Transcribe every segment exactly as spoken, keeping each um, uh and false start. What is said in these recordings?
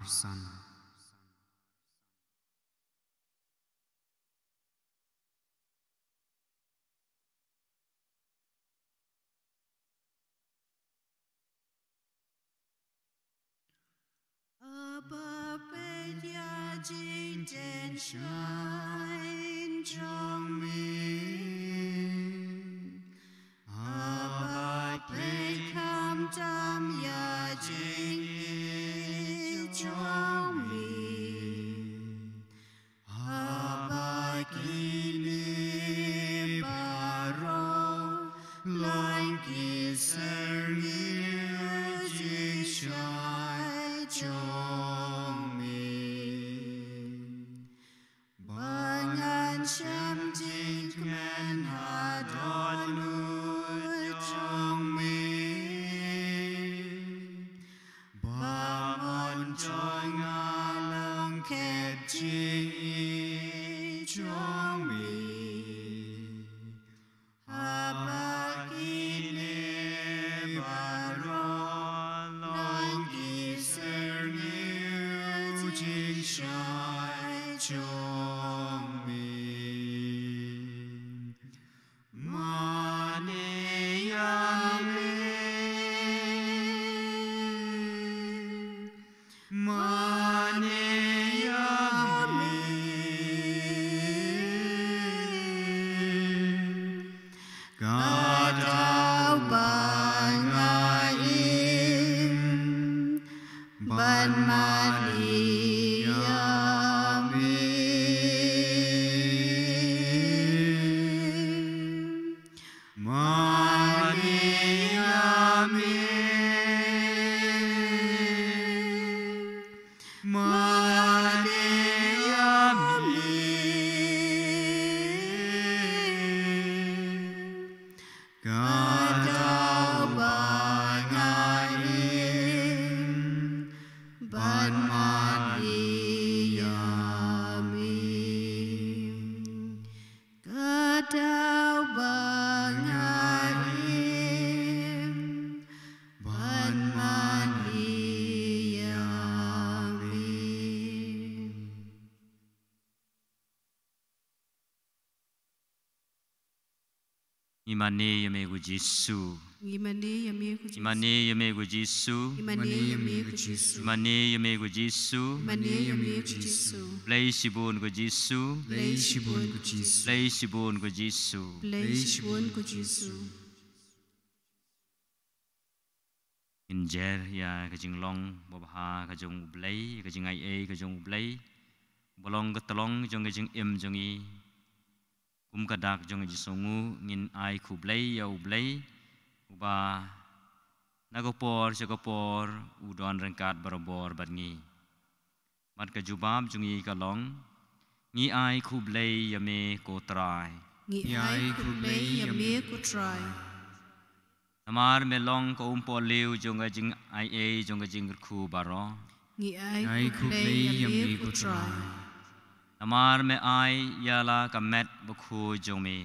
San. Aba peit ïa jingtynshai jong mi. Aba peit khamtam ïa jingïeit jong mi. Haba kine baroh long ki syrngiew jingshai jong me. Ba ngan shem jingkmen ha dohnud jong me. Ba mon jong nga long khet jingïeit jong me. Haba kine baroh long ki syrngiew jingshai jong me. Mane ïa me, mane ïa me, kata uba nga im ban mane ïa me. Mane ïa me, mane ïa me, kata uba nga im ban mane ïa me. Kata uba nga im ban mane ïa me. Ngi mane ïa me ko Jisu. Ngi mane ïa me ko Jisu. Ngi mane ïa me ko Jisu. Ngi mane ïa me ko Jisu. Ngi mane ïa me ko Jisu. Ngi mane ïa me ko Jisu. Blei shibun ko Jisu. Blei shibun ko Jisu. Blei shibun ko Jisu. Blei shibun ko Jisu. Ngin jer ïa ka jinglong babha ka jong U Blei, ka jingaiei ka jong U Blei, uba long ka tyllong jong ka jingim jong ngi. Kum ka dak jong ka jingsngewnguh ngin ai khublei ïa U Blei, uba na ka por sha ka por u don ryngkat barabor bad ngi. Bad ka jubab jong ngi ka long, ngi ai khublei ïa me ko Trai. Ngi ai khublei ïa me ko Trai. Namar me long ka umpohliew jong ka jingaiei jong ka jingkyrkhu baroh. Ngi ai khublei ïa me ko Trai. Namar me ai ïa la ka met bakhuid jong me.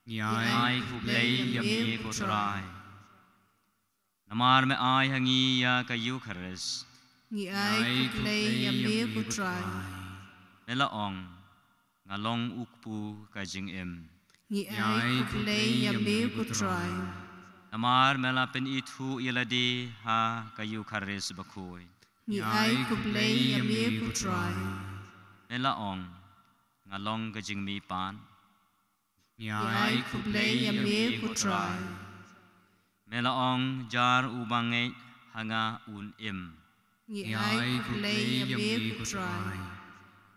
Ngi ai khublei ïa me ko Trai. Namar me ai ha ngi ïa ka Eukharist. Ngi ai khublei ïa me ko Trai. Me la ong, nga long u kpu ka jingim. Ngi ai khublei ïa me ko Trai. Namar me la pynithuh ïa lade ha ka Eukharist bakhuid. Ngi ai khublei ïa me ko Trai. Me la ong, nga long ka jingmihpat. Ngi ai khublei ïa me ko Trai. Me la ong, jar uba ngeit ha nga un im. Ngi ai khublei ïa me ko Trai.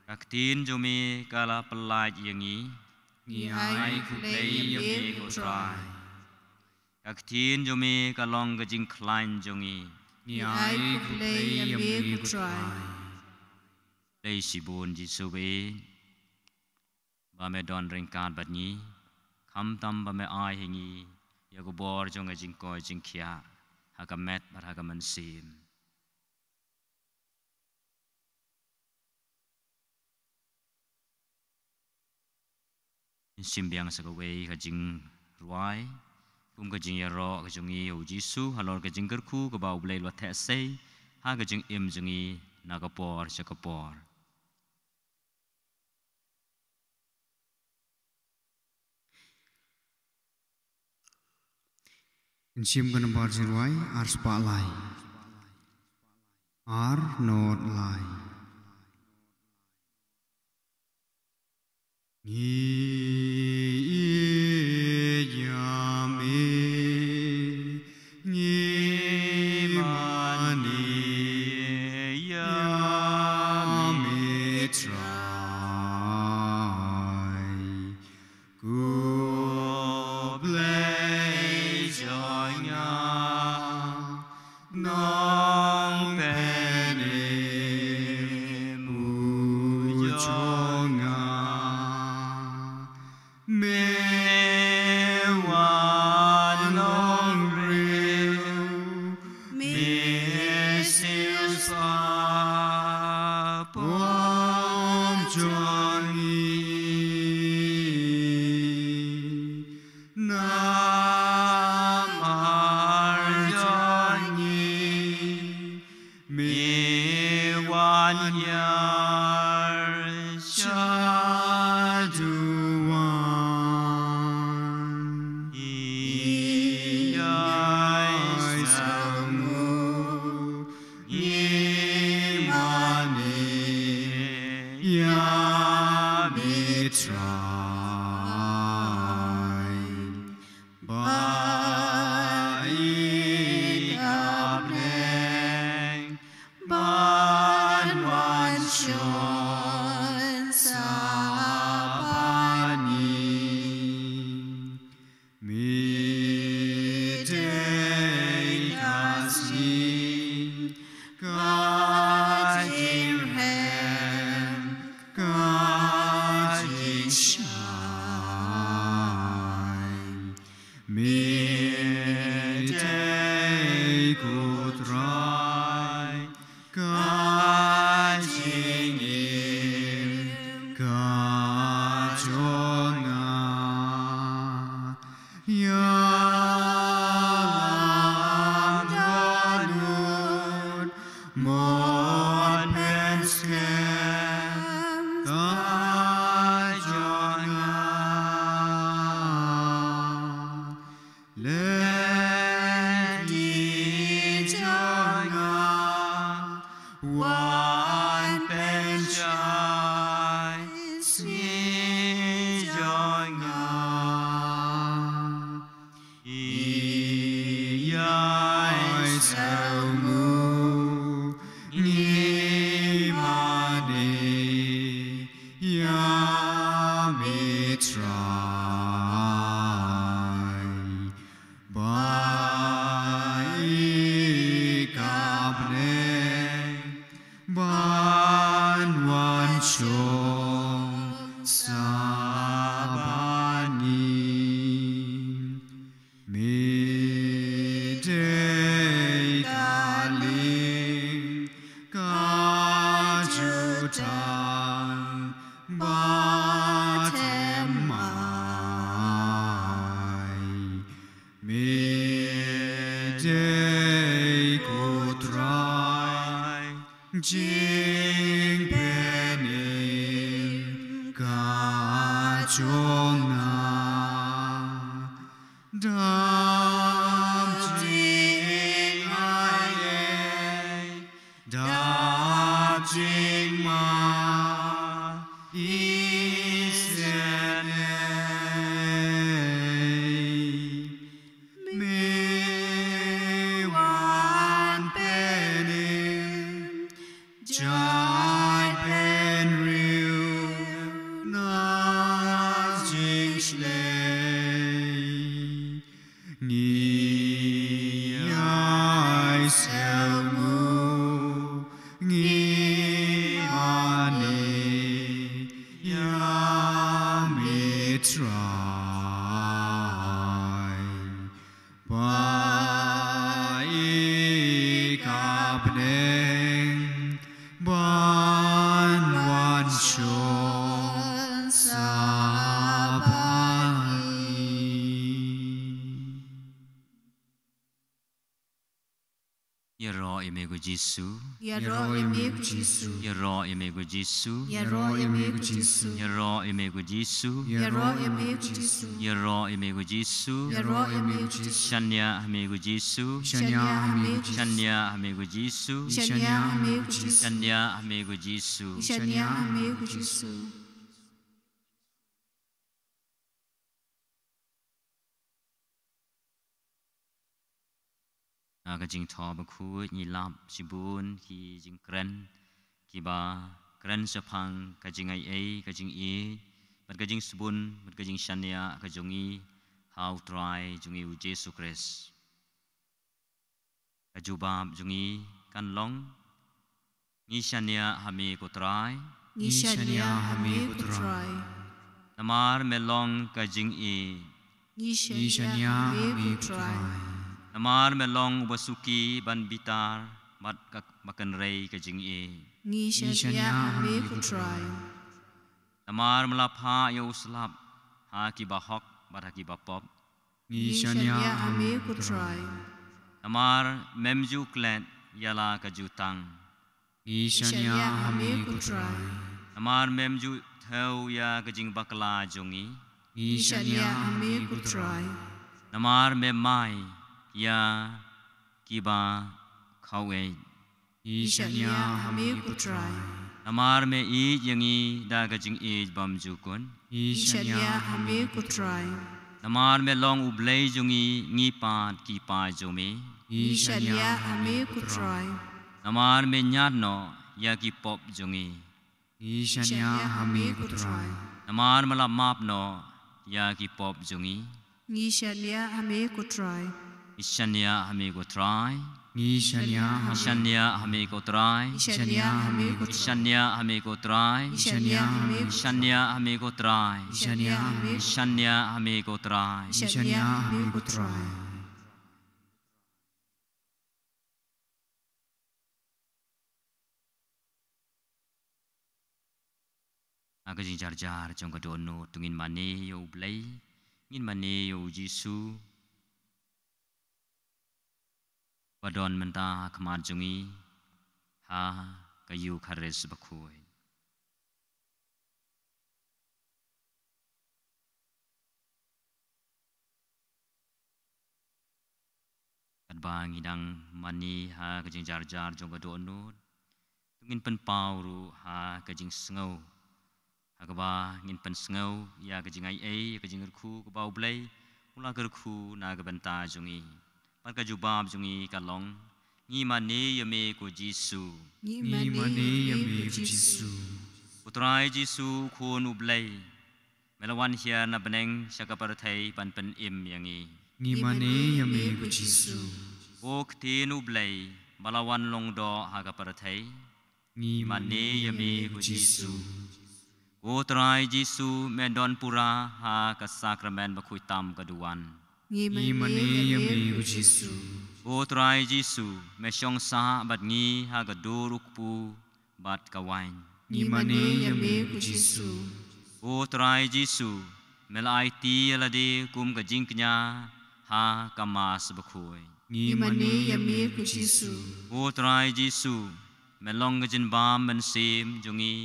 Ka ktien jong me ka la pyllait ïa ngi. Ngi ai khublei ïa me ko Trai. Ka ktien jong me ka long ka jingkhlaiñ jong ngi. Ngi ai khublei ïa me ko Trai. Blei shibun Jisu ba ïeit, ba me don ryngkat bad ngi, khamtam ba me ai ha ngi ïa ka bor jong ka jingkoit jingkhiah ha ka met bad ha ka mynsiem. Ngin shim biang sa kawei ka jingrwai kum ka jingïaroh ka jong ngi ïa U Jisu halor ka jingkyrkhu kaba U Blei u la theh sei ha ka jingim jong ngi. na ka por sha ka por. Ngi shim ka nambar jingrwai ar spah lai. Ar not lai. Ngi ïeit ïa me, ngi mane ïa me Trai. Ko Blei jong nga, nongpynim u jong nga. Me wan long briew, me siewspah pop jong ngi. Namar jong ngi, me wan ïar sha duwan. Ïai sngewthuh, ngi mane ïa me Trai. Ba i ka bneng ban wan shong sa bad ngi. Me dei ka sngi, ka jingrhem, ka jingshai. Me dei ko Trai, ka jingim ka jong nga. Ïalam dohnud, mut pynskhem ka jong nga. Lynti jong nga, wan pynshai sngi jong nga. Ïai sngewthuh, ngi mane ïa me Trai. Ba i ka bneng ban wan shong sa bad ngi. Me dei ka lieng, ka jutang bad thymmai. Me dei ko Trai, jingpynim ka jong nga. Dap jingai ei, dap jingma isynei. Me wan pynim jait bynriew na jingshlei. Ngi ïai sngewthuh, ngi mane ïa me Trai. Ba i ka bneng ban wan shong sa bad ngi. Ïaroh Ïa me ko Jisu. Ïaroh ïa me ko Jisu. Ïaroh ïa me ko Jisu. Ïaroh ïa me ko Jisu. Ïaroh ïa me ko Jisu. Ïaroh ïa me ko Jisu. Ïaroh ïa me ko Jisu. Ïaroh ïa me ko Jisu. Shaniah ha me ko Jisu. Shaniah ha me ko Jisu. Shaniah ha me ko Jisu. Shaniah ha me ko Jisu. Shaniah ha me ko Jisu. Shaniah ha me ko Jisu. Na ka jingthoh bakhuid ngi lap shibun ki jingkren kiba kren shaphang ka jingaiei, ka jingïeit, bad ka jingsbun, bad ka jingshaniah ka jong ngi ha U Trai jong ngi U Jisu Khrist. Ka jubab jong ngi kan long: Ngi shaniah ha me ko Trai. Ngi shaniah ha me ko Trai. Namar me long ka jingïeit. Ngi shaniah ha me ko Trai. Namar me long uba suki ban bitar bad ka, ba kynrei ka jingïeit. Ngi shaniah ha me ko Trai. Namar me la phah ïa u slap ha kiba hok bad ha kiba pop. Ngi shaniah ha me ko Trai. Namar mem ju klet ïa la ka jutang. Ngi shaniah ha me ko Trai. Namar mem ju thew ïa ka jingbakla jong ngi. Ngi shaniah ha me ko Trai. Namar mem mai ïa kiba khawei. Ngi shaniah ha me ko Trai. Namar me ïeit ïa ngi da ka jingïeit bymjukut. Ngi shaniah ha me ko Trai. Namar me long U Blei jong ngi, ngi pat ki paid jong me. Ngi shaniah ha me ko Trai. Namar me ñiad noh ïa ki pop jong ngi. Ngi shaniah ha me ko Trai. Namar me la map noh ïa ki pop jong ngi. Ngi shaniah ha me ko Trai. Ngi shaniah ha me ko Trai. Ngi shaniah ha me ko Trai. Ngi shaniah ha me ko Trai. Ngi shaniah ha me ko Trai. Ngi shaniah ha me ko Trai. Ngi shaniah ha me ko Trai. Ngi shaniah ha me ko Trai. Ngi shaniah ha me ko Trai. Ngi shaniah ha me ko Trai. Ha ka jingjarjar jong ka dohnud, to ngin mane ïa U Blei, ngin mane ïa U Jisu ba don mynta ha khmat jong ngi ha ka Eukharist bakhuid. Katba ngi dang mane ha ka jingjarjar jong ka dohnud, to ngin pynpaw ruh ha ka jingsngew, ha kaba ngin pynsngew ïa ka jingaiei, ïa ka jingkyrkhu kaba U Blei u la kyrkhu na ka bynta jong ngi. Bad ka jubab jong ngi ka long: Ngi mane ïa me ko Jisu. Ngi mane ïa me ko Jisu. Ko Trai Jisu, Khun U Blei, me la wan hiar na bneng sha ka pyrthei ban pynim ïa ngi. Ngi mane ïa me ko Jisu. Ko Ktien U Blei ba la wan long doh ha ka pyrthei. Ngi mane ïa me ko Jisu. Ko Trai Jisu, me don pura ha ka sakramen bakhuid tam ka duwan. Ngi mane ïa me ko Jisu. Ko Trai Jisu, me shong sah bad ngi ha ka dur u kpu bad ka waiñ. Ngi mane ïa me ko Jisu. Ko Trai Jisu, me la aiti ïa lade kum ka jingkñia ha ka Mass bakhuid. Ngi mane ïa me ko Jisu. Ko Trai Jisu, me long ka jingbam mynsiem jong ngi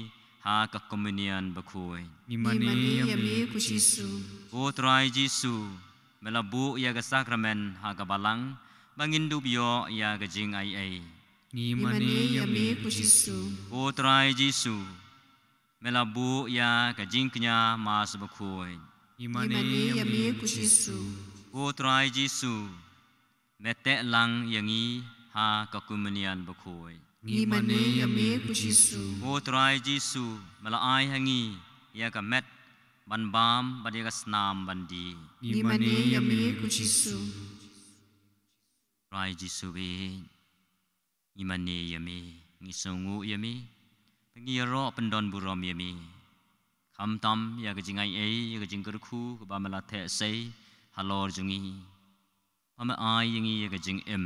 ha ka Komunion bakhuid. Ngi mane ïa me ko Jisu. Ko Trai Jisu, me la buh ïa ka sakramen ha ka balang ba ngin dup ïoh ïa ka jingaiei. Ngi mane ïa me ko Jisu. Ko Trai Jisu, me la buh ïa ka jingkñia Mass bakhuid. Ngi mane ïa me ko Jisu. Ko Trai Jisu, me teh lang ïa ngi ha ka Komunion bakhuid. Ngi mane ïa me ko Jisu. Ko Trai Jisu, me la ai ha ngi ïa ka met ban bam bad ïa ka snam ban die. Ngi mane ïa me ko Jisu. Trai Jisu baieit, ngi mane ïa me, ngi sngewnguh ïa me, ba ngi ïaroh pyndon burom ïa me. Khamtam ïa ka jingaiei, ïa ka jingkyrkhu kaba me la theh sei halor jong ngi. Ba me ai ïa ngi ïa ka jingim.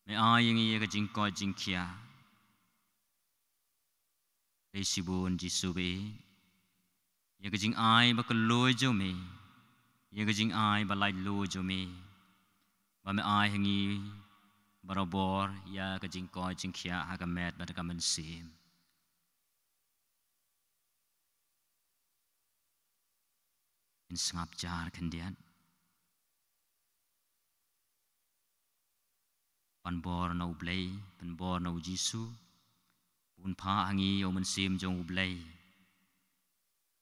Me ai ïa ngi ïa ka jingkoit jingkhiah. Khublei shibun Jisu baieit, ïa ka jingai ba kylluid jong me, ïa ka jingai ba laitluid jong me, ba me ai ha ngi barabor ïa ka jingkoit jingkhiah ha ka met bad ka mynsiem. Ngin sngap jar khyndiat. Pan bor na U Blei, pan bor na U Jisu. Un phah ha ngi ïa U Mynsiem jong U Blei.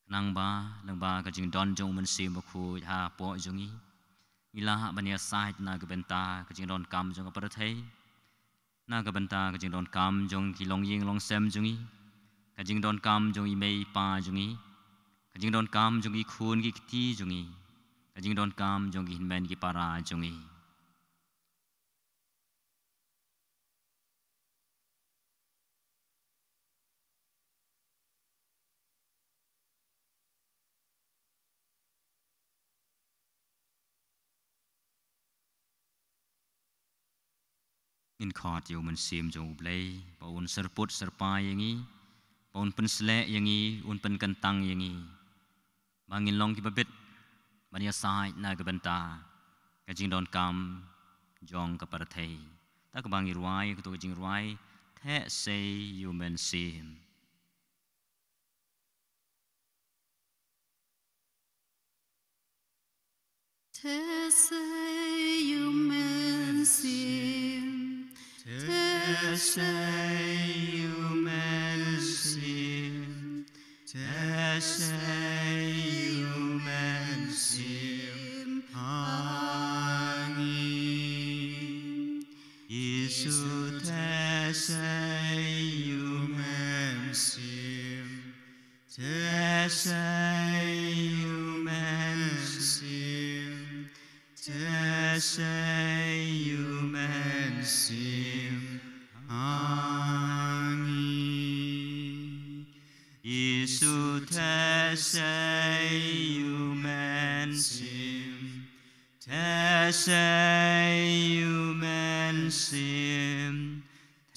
Khnang ba lyngba ka jingdon jong U Mynsiem Bakhuid hapoh jong ngi, ngi lah ban ïasaid na ka bynta ka jingdonkam jong ka pyrthei, na ka bynta ka jingdonkam jong ki longïing longsem jong ngi, ka jingdonkam jong i mei i pa jong ngi, ka jingdonkam jong ki khun ki kti jong ngi, ka jingdonkam jong ki hynmen ki para jong ngi. Ngin khot ïa U Mynsiem jong U Blei ba un syrput syrpai ïa ngi, ba un pynsleh ïa ngi, un pynkyntang ïa ngi, ba ngin long kiba bit ban ïasaid na ka bynta ka jingdonkam jong ka pyrthei. Ta kaba ngi rwai kato ka jingrwai, Theh sei ïa U Mynsiem. Theh sei ïa U Mynsiem, theh sei ïa U Mynsiem, theh sei ïa U Mynsiem ha ngi. Jisu, theh sei ïa U Mynsiem, theh sei ïa U Mynsiem, theh sei ïa U Mynsiem ha ngi. Jisu, theh sei ïa U Mynsiem, theh sei ïa U Mynsiem,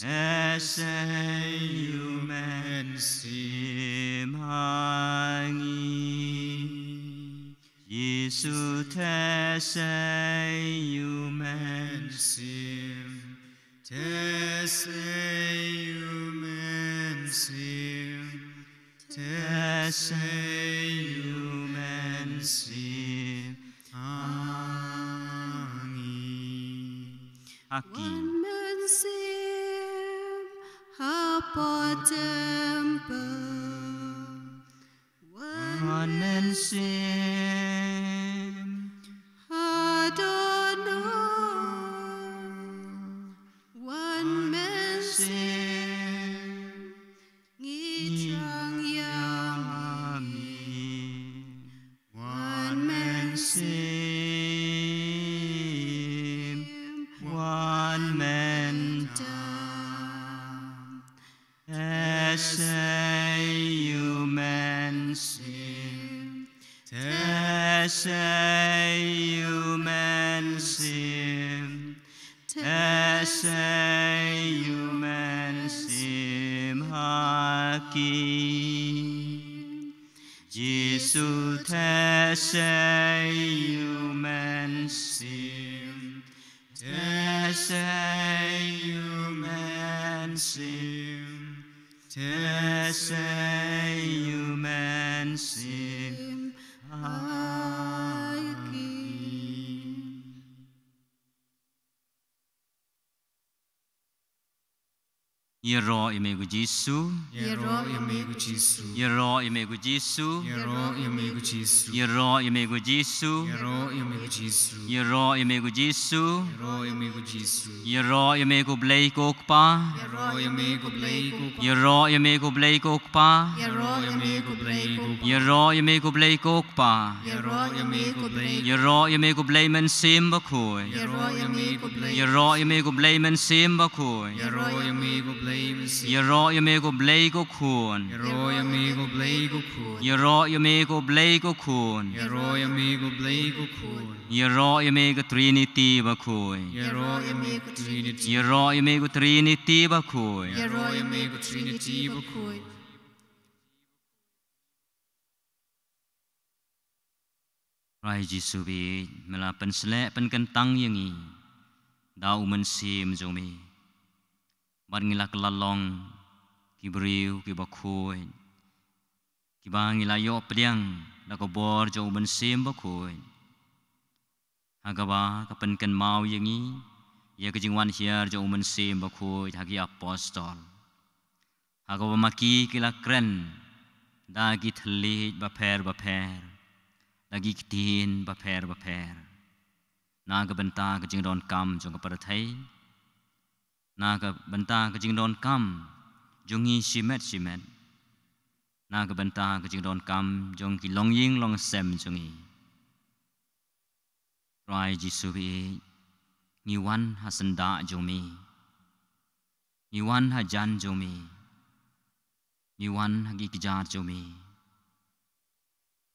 theh sei ïa U Mynsiem ha ngi. Jisu, theh sei ïa U Mynsiem, theh sei ïa U Mynsiem, theh sei ïa U Mynsiem ha ngi. Ha ki. Wan Mynsiem hapoh templ. Wan Mynsiem ha dohnud. Wan Mynsiem, ngi thrang ïa me. Wan Mynsiem, wan mynta. Theh sei ïa U Mynsiem, theh sei ïa U Mynsiem, theh sei ïa U Mynsiem ha ki. Jisu, theh sei ïa U Mynsiem, theh sei ïa U Mynsiem, theh sei ïa U Mynsiem ha ki. Ïaroh ïa me ko Jisu. Ïaroh ïa me ko Jisu. Ïaroh ïa me ko Jisu. Ïaroh ïa me ko Jisu. Ïaroh ïa me ko Jisu. Ïaroh ïa me ko Jisu. Ïaroh ïa me ko Jisu. Ïaroh ïa me ko Jisu. Ïaroh ïa me ko Blei ko Kpa. Ïaroh ïa me ko Blei ko Kpa. Ïaroh ïa me ko Blei ko Kpa. Ïaroh ïa me ko Blei ko Kpa. Ïaroh ïa me ko Blei ko Kpa. Ïaroh ïa me ko Blei. Ïaroh ïa me ko Blei Mynsiem Bakhuid. Ïaroh ïa me ko Blei. Ïaroh ïa me ko Blei Mynsiem Bakhuid. Ïaroh ïa me ko Blei Mynsiem. Ïaroh ïa me ko Blei ko Khun. Ïaroh ïa me ko Blei ko Khun. Ïaroh ïa me ko Blei ko Khun. Ïaroh ïa me ko Blei ko Khun. Ïaroh ïa me ko Trinity Bakhuid. Ïaroh ïa me ko Trinity. Ïaroh ïa me ko Trinity Bakhuid. Ïaroh ïa me ko Trinity Bakhuid. Trai Jisu baieit, me la pynsleh pynkyntang ïa ngi. da u Mynsiem jong me. Bad ngi la kylla long ki briew kiba khuid, kiba ngi la ïoh pdiang da ka bor jong u Mynsiem Bakhuid, ha kaba ka pynkynmaw ïa ngi ïa ka jingwan hiar jong u Mynsiem Bakhuid ha ki apostol, ha kaba ma ki ki la kren da ki thylliej bapher bapher, da ki ktien bapher bapher, na ka bynta ka jingdonkam jong ka pyrthei, na ka bynta ka jingdonkam jong ngi shimet shimet, na ka bynta ka jingdonkam jong ki longïing longsem jong ngi. Trai Jisu baieit, ngi wan ha syndah jong me, ngi wan ha jan jong me, ngi wan ha ki kjat jong me,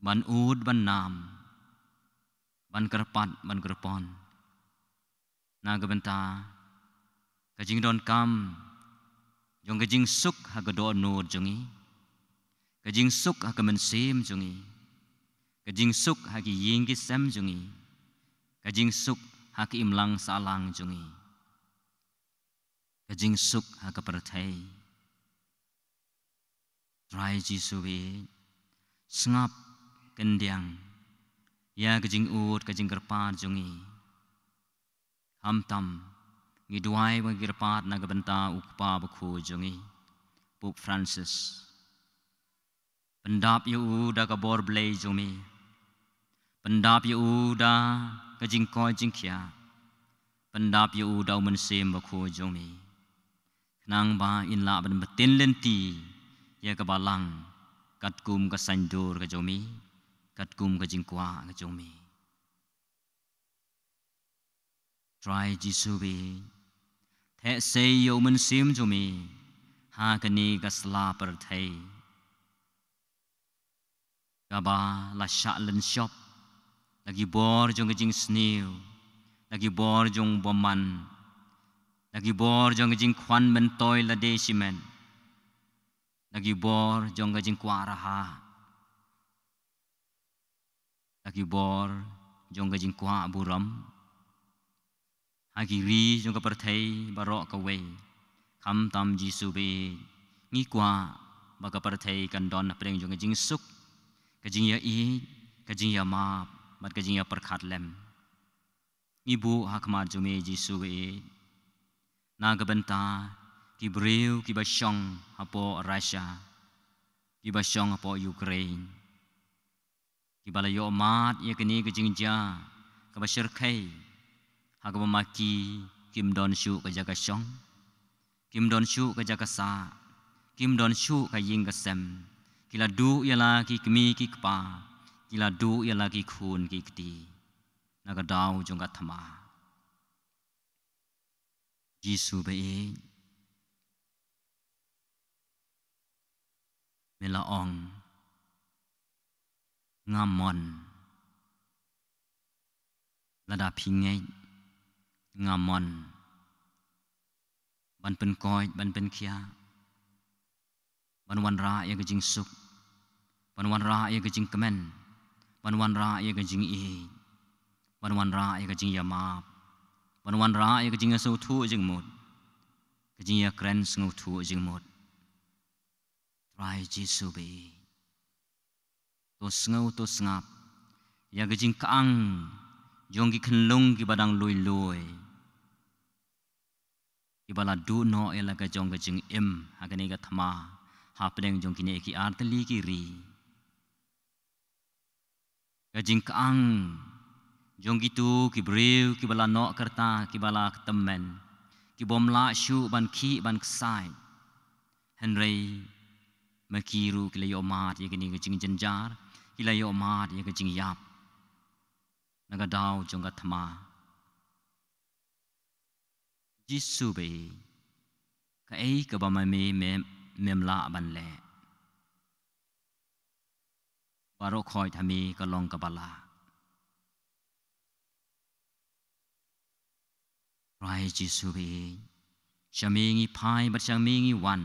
ban ud ban nam, ban kyrpad ban kyrpon, na ka bynta ka jingdonkam jong ka jingsuk ha ka dohnud jong ngi, ka jingsuk ha ka mynsiem jong ngi, ka jingsuk ha ki ïing ki sem jong ngi, ka jingsuk ha ka imlang sahlang jong ngi, ka jingsuk ha ka pyrthei. Trai Jisu baieit, sngap kyndiang ïa ka jingud ka jingkyrpad jong ngi. Khamtam ngi duwai ba ngi kyrpad na ka bynta u Kpa Bakhuid jong ngi, Pope Francis. Pyndap ïa u da ka bor Blei jong me, pyndap ïa u da ka jingkoit jingkhiah, pyndap ïa u da u Mynsiem Bakhuid jong me, khnang ba in lah ban btin lynti ïa ka Balang katkum ka saiñdur ka jong me, katkum ka jingkwah ka jong me. Trai Jisu baieit, theh sei ïa u Mynsiem jong me ha kane ka sla pyrthei, kaba la shah lynshop da ki bor jong ka jingsniew, da ki bor jong u bymman, da ki bor jong ka jingkhwan myntoi lade shimet, da ki bor jong ka jingkwah raha, da ki bor jong ka jingkwah burom ha ki ri jong ka pyrthei baroh kawei. Khamtam Jisu baieit, ngi kwah ba ka pyrthei kan don hapdeng jong ka jingsuk, ka jingïaieit, ka jingïamap bad ka jingïapyrkhat lem. Ngi buh ha khmat jong me Jisu baieit na ka bynta ki briew kiba shong hapoh Russia, kiba shong hapoh Ukraine, kiba la ïoh mad ïa kane ka jingjia kaba shyrkhei, ha kaba ma ki kim don shuh ka jaka shong, kim don shuh ka jaka sah, kim don shuh ka ïing ka sem. Ki la duh ïa la ki kmie ki kpa, ki la duh ïa la ki khun ki kti, na ka daw jong ka thma. Jisu baieit, me la ong, nga mon. Lada phi ngeit, nga mon ban pynkoit, ban pynkhiah, ban wanrah ïa ka jingsuk, ban wanrah ïa ka jingkmen, ban wanrah ïa ka jingïeit, ban wanrah ïa ka jingïamap, ban wanrah ïa ka jingïasngewthuh jingmut, ka jingïakren sngewthuh jingmut. Trai Jisu baieit, to sngew, to sngap ïa ka jingkyang jong ki khunlung kiba dang lui lui, kiba la duh noh ïa la ka jong ka jingim ha kane ka thma, hapdeng jong kine ki artylli ki ri. Ka jingkyang jong kito ki briew kiba la noh kyrta, kiba la kyrmen, kibym lah shuh ban khih ban ksaid. Hynrei ma ki ruh ki la ïoh mad ïa kane ka jingjynjar, ki la ïoh mad ïa ka jingïap na ka daw jong ka thma. Jisu baieit, kaei kaba ma me mem, mem lah ban leh? Baroh khoit ha me ka long kaba lah. Trai Jisu baieit, sha me ngi phai bad sha me ngi wan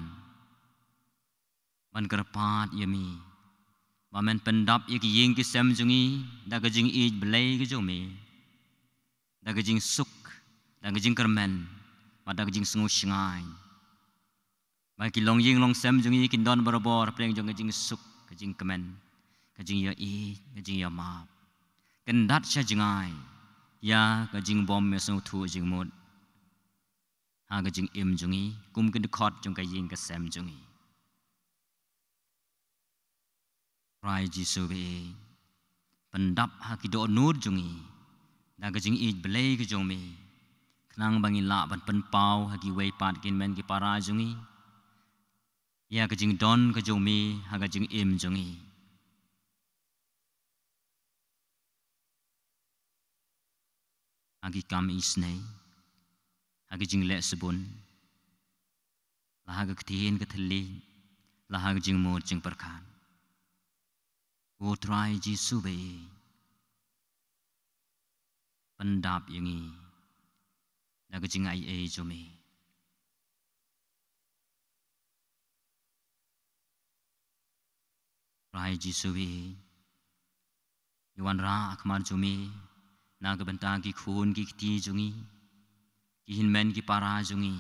ban kyrpad ïa me ba men pyndap ïa ki ïing ki sem jong ngi da ka jingïeit Blei ka jong me, da ka jingsuk, da ka jingkyrmen bad da ka jingsngew shngaiñ, ba ki longïing longsem jong ngi kin don barabor hapdeng jong ka jingsuk, ka jingkmen, ka jingïohi, ka jingïamap. Kyndat sha jngai ïa ka jingbym ïasngewthuh jingmut ha ka jingim jong ngi kum ki dkhot jong ka ïing ka sem jong ngi. Trai Jisu ba ïeit, pyndap ha ki dohnud jong ngi da ka jingïeit Blei ka jong me, khnang ba ngin lah ban pynpaw ha kiwei pat ki hynmen ki para jong ngi ïa ka jingdon ka jong me ha ka jingim jong ngi. Ha ki kam isynei, ha ki jingleh sbun, la ha ka ktien ka thylliej, la ha ka jingmut jingpyrkhat. Ko Trai Jisu ba ïeit, pyndap ïa ngi da ka jingaiei jong me. Trai Jisu ba ïeit, ngi wanrah ha khmat jong me na ka bynta ki khun ki kti jong ngi, ki hynmen ki para jong ngi,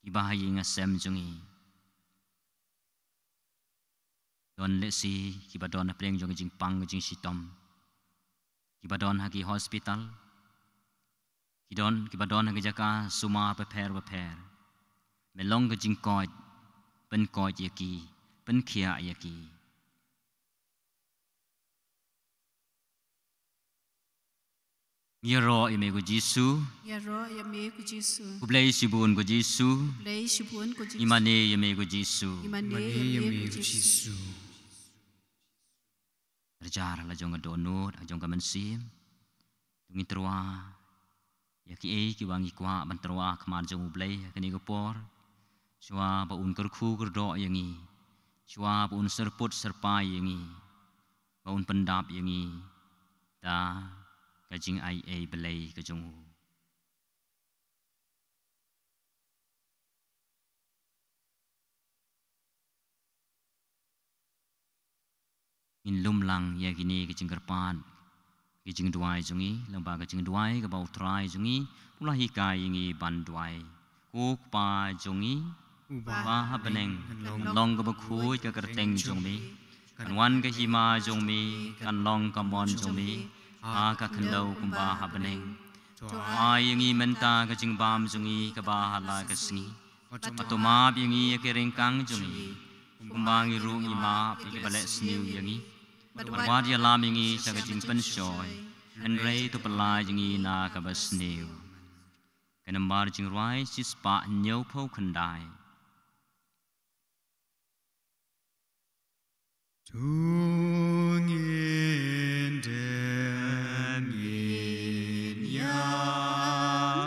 kiba ha ïing ha sem jong ngi. Don lehse kiba don hapdeng jong ka jingpang ka jingshitom, kiba don ha ki hospital, ki don, kiba don ha ki jaka sumar bapher bapher. Me long ka jingkoit, pynkoit ïa ki, pynkhiah ïa ki. Ïaroh ïa me ko Jisu. Ïaroh ïa me ko Jisu. Khublei shibun ko Jisu. Khublei shibun ko Jisu. Ngi mane ïa me ko Jisu. Ngi mane ïa me ko Jisu. Rjar la jong ka dohnud, la jong ka mynsiem. To ngin tyrwa ïa kiei kiba ngi kwah ban tyrwa ha khmat jong U Blei ha kane ka por. Shuwa ba un kyrkhu kyrdoh ïa ngi, shuwa ba un syrput syrpai ïa ngi, ba un pyndap ïa ngi da ka jingaiei Blei ka jong u. Ngin lum lang ïa kine ki jingkyrpad, ki jingduwai jong ngi, lyngba ka jingduwai kaba U Trai jong ngi u la hikai ïa ngi ban duwai. Ko Kpa jong ngi uba ha bneng, kan long kaba khuid ka kyrteng jong me, kan wan ka hima jong me, kan long ka mon jong me ha ka khyndew kumba ha bneng. To ai ïa ngi mynta ka jingbam jong ngi kaba ha la ka sngi. Bad to map ïa ngi ïa ki ryngkang jong ngi, kumba ngi ruh ngi map ïa kiba leh sniew ïa ngi. Bad wat ïalam ïa ngi sha ka jingpynshoi, hynrei to pyllait ïa ngi na kaba sniew. Ka nambar jingrwai shispah hynñiewphew khyndai. To ngin dem ngin ïa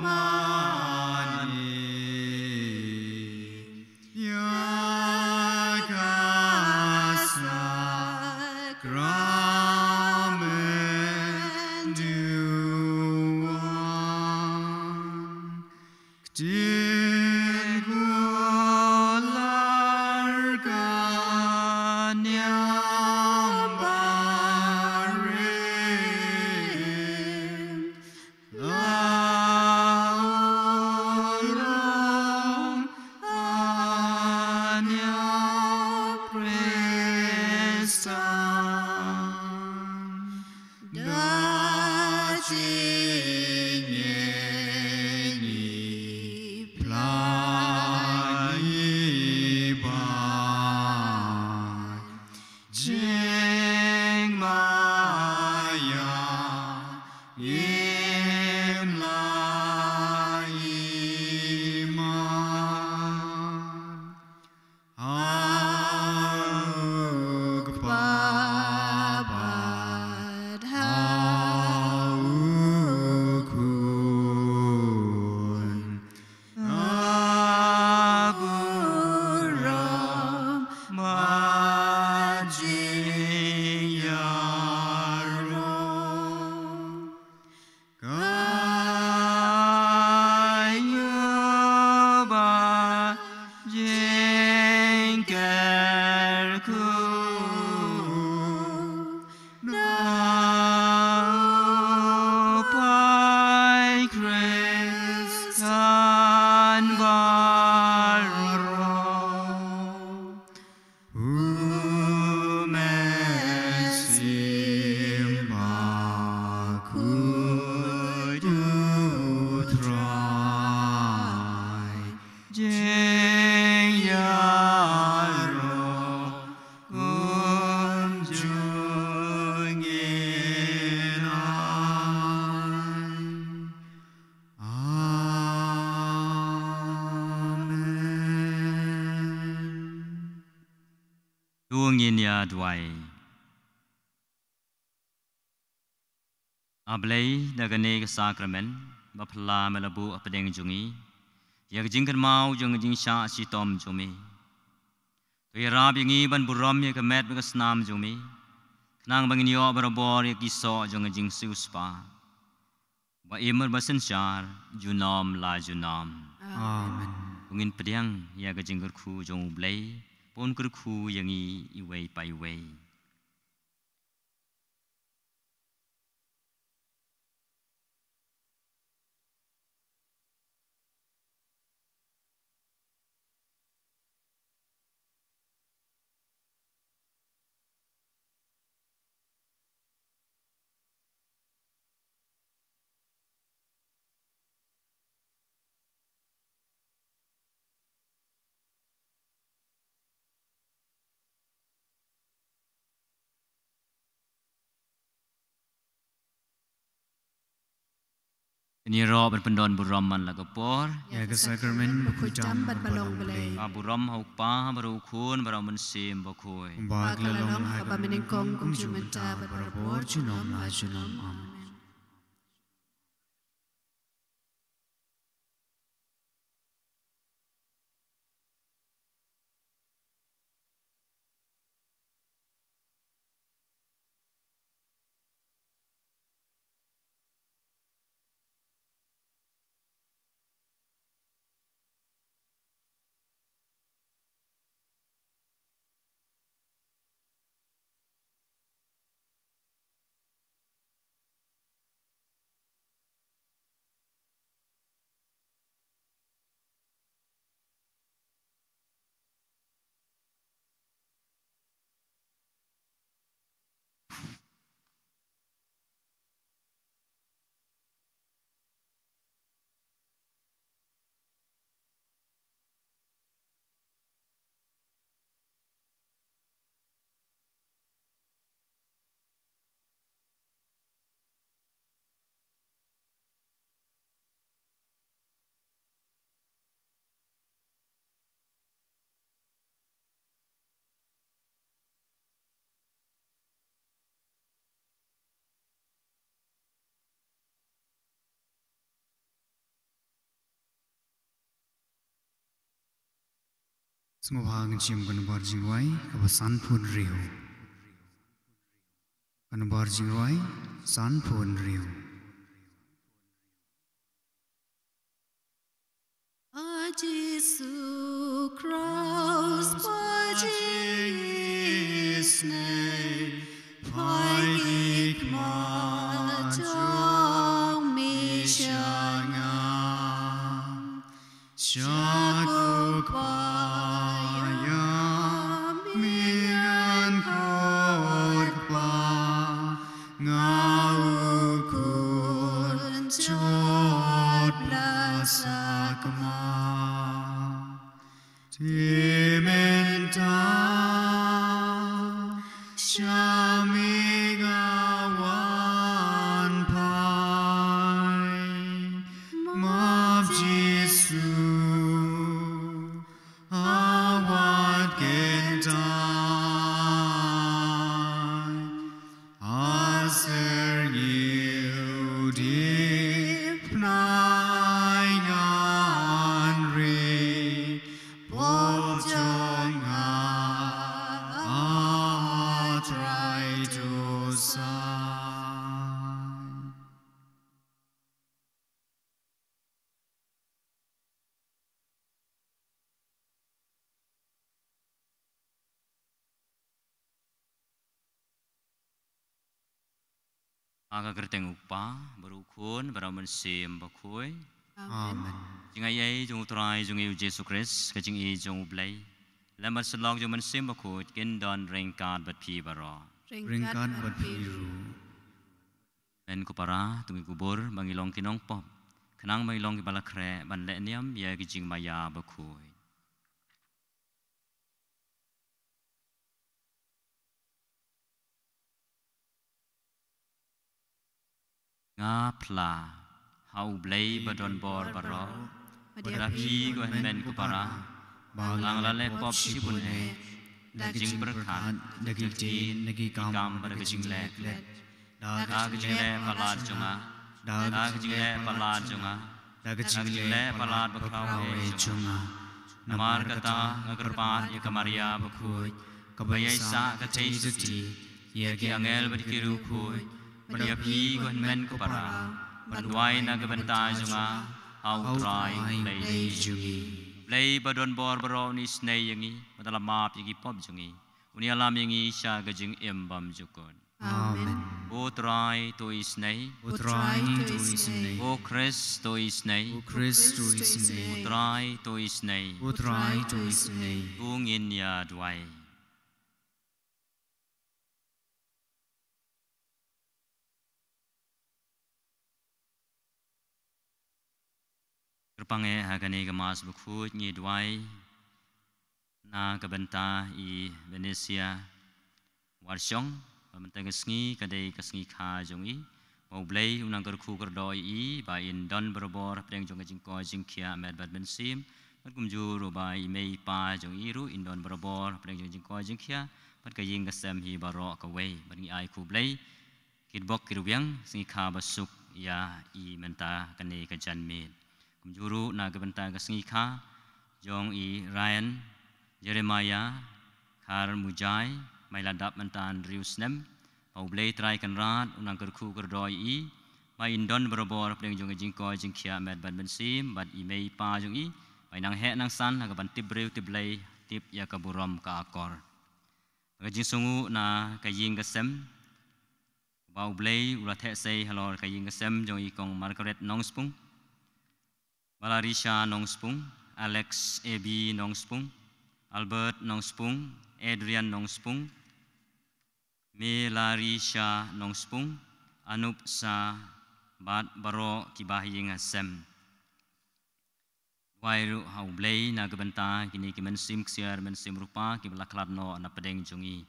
mane ïa ka sakramen duwan. Ktien kular ka niam. To ngin ïa duwai. A Blei, da kane ka sakramen ba phylla me la buh hapdeng jong ngi ïa ka jingkynmaw jong ka jingshah shitom jong me, to ïarap ïa ngi ban burom ïa ka met bad ka snam jong me, khnang ba ngin ïoh barabor ïa ki soh jong ka jingsiewspah ba im bad ba synshar junom la junom. Amen. To ngin pdiang ïa ka jingkyrkhu jong U Blei, ba un kyrkhu ïa ngi iwei pa iwei. Ngin ïaroh ban pyndon burom man la ka por. Ïa ka sakramen bakhuid tam bad ba long Blei. Ka burom ha U Kpa bad ha U Khun bad ha U Mynsiem Bakhuid. Kumba ka la long ha kaba mynnyngkong, kumjuh mynta bad barabor junom la junom. Amen. Sngewbha ngin shim ka nombar jingrwai kaba sanphew hynriew. Ka nombar jingrwai sanphew hynriew. A Jisu Khrist, ba jingisynei, pynpaw khmat jong me sha nga. Sha ko Kpa ïa me ngan khot, Kpa, nga u khun jot la sakma. Te mynta sha me nga wan phai, map Jisu, a wat kyntait. A syrngiew dipnai ngan ri, pop jong nga a trai dusai. Ha ka kyrteng U Kpa, bad U Khun, bad U Mynsiem Bakhuid. Amen. Amen. Jingaiei jong U Trai jong ngi U Jisu Khrist, ka jingïeit jong U Blei, lem bad syllok jong U Mynsiem Bakhuid, kin don ryngkat bad phi baroh. Ryngkat bad phi ruh. Men ko para, to ngi kubur ba ngi long ki nongpop, khnang ba ngi long kiba la khreh ban leh niam ïa ki jingmaïa bakhuid. Nga phla ha U Blei ba don bor baroh, bad ha phi ko hynmen ko para, ba nga la leh pop shibun eh. da ka jingpyrkhat, da ki ktien, da ki kam, da ka jingleh klet, da ka jingleh palat jong nga, da ka jingleh palat jong nga, da ka jingleh palat bakhraw eh jong nga. Namar kata nga kyrpad ïa ka Maria bakhuid, kaba ïaisah ka theisotti ïa ki angel bad ki riewkhuid, bad ïa phi ko hynmen ko para, ban duwai na ka bynta jong nga ha U Trai Blei jong ngi. Blei ba don bor baroh un isynei ïa ngi, bad un la map ïa ki pop jong ngi, un ïalam ïa ngi sha ka jingim bymjukut. Amen. U Trai to isynei. U Trai to isynei. U Khrist to isynei. U Khrist to isynei. U Trai to isynei. U Trai to isynei. To ngin ïa duwai. Kyrpang eh ha kane ka Mass bakhuid ngi duwai na ka bynta i Venesia Warshong, ba mynta ka sngi ka dei ka sngi kha jong i, ba U Blei un nang kyrkhu kyrdoh ïa i, ba in don barabor hapdeng jong ka jingkoit jingkhiah met bad mynsiem, bad kumjuh ruh ba i mei i pa jong i ruh in don barabor hapdeng jong ka jingkoit jingkhiah, bad ka ïing ka sem hi baroh kawei, bad ngi ai khublei kitbok kitrwiang, sngi kha basuk ïa i mynta kane ka janmiet. Kumjuh ruh na ka bynta ka sngi kha jong i Ryan Jeremiah Kharmujai, ba i la dap mynta hynriew snem, ba U Blei Trai Kynrad un nang kyrkhu kyrdoh ïa i, ba in don barabor hapdeng jong ka jingkoit jingkhiah met bad mynsiem, bad i mei i pa jong i, ba in nang heh nang san ha kaban tip briew tip Blei, tip ïa ka burom ka akor. Ka jingsngewnguh na ka ïing ka sem, ba U Blei u la theh sei halor ka ïing ka sem jong i Kong Margaret Nongspung, Valarisha Nongspung, Alex A B Nongspung, Albert Nongspung, Adrian Nongspung, Melarisha Nongspung, Anup Sa, bad baroh kiba ha ïing ha sem. Duwai ruh ha U Blei na ka bynta kine ki mynsiem ksiar mynsiem rupa kiba la khlad noh na pdeng jong i.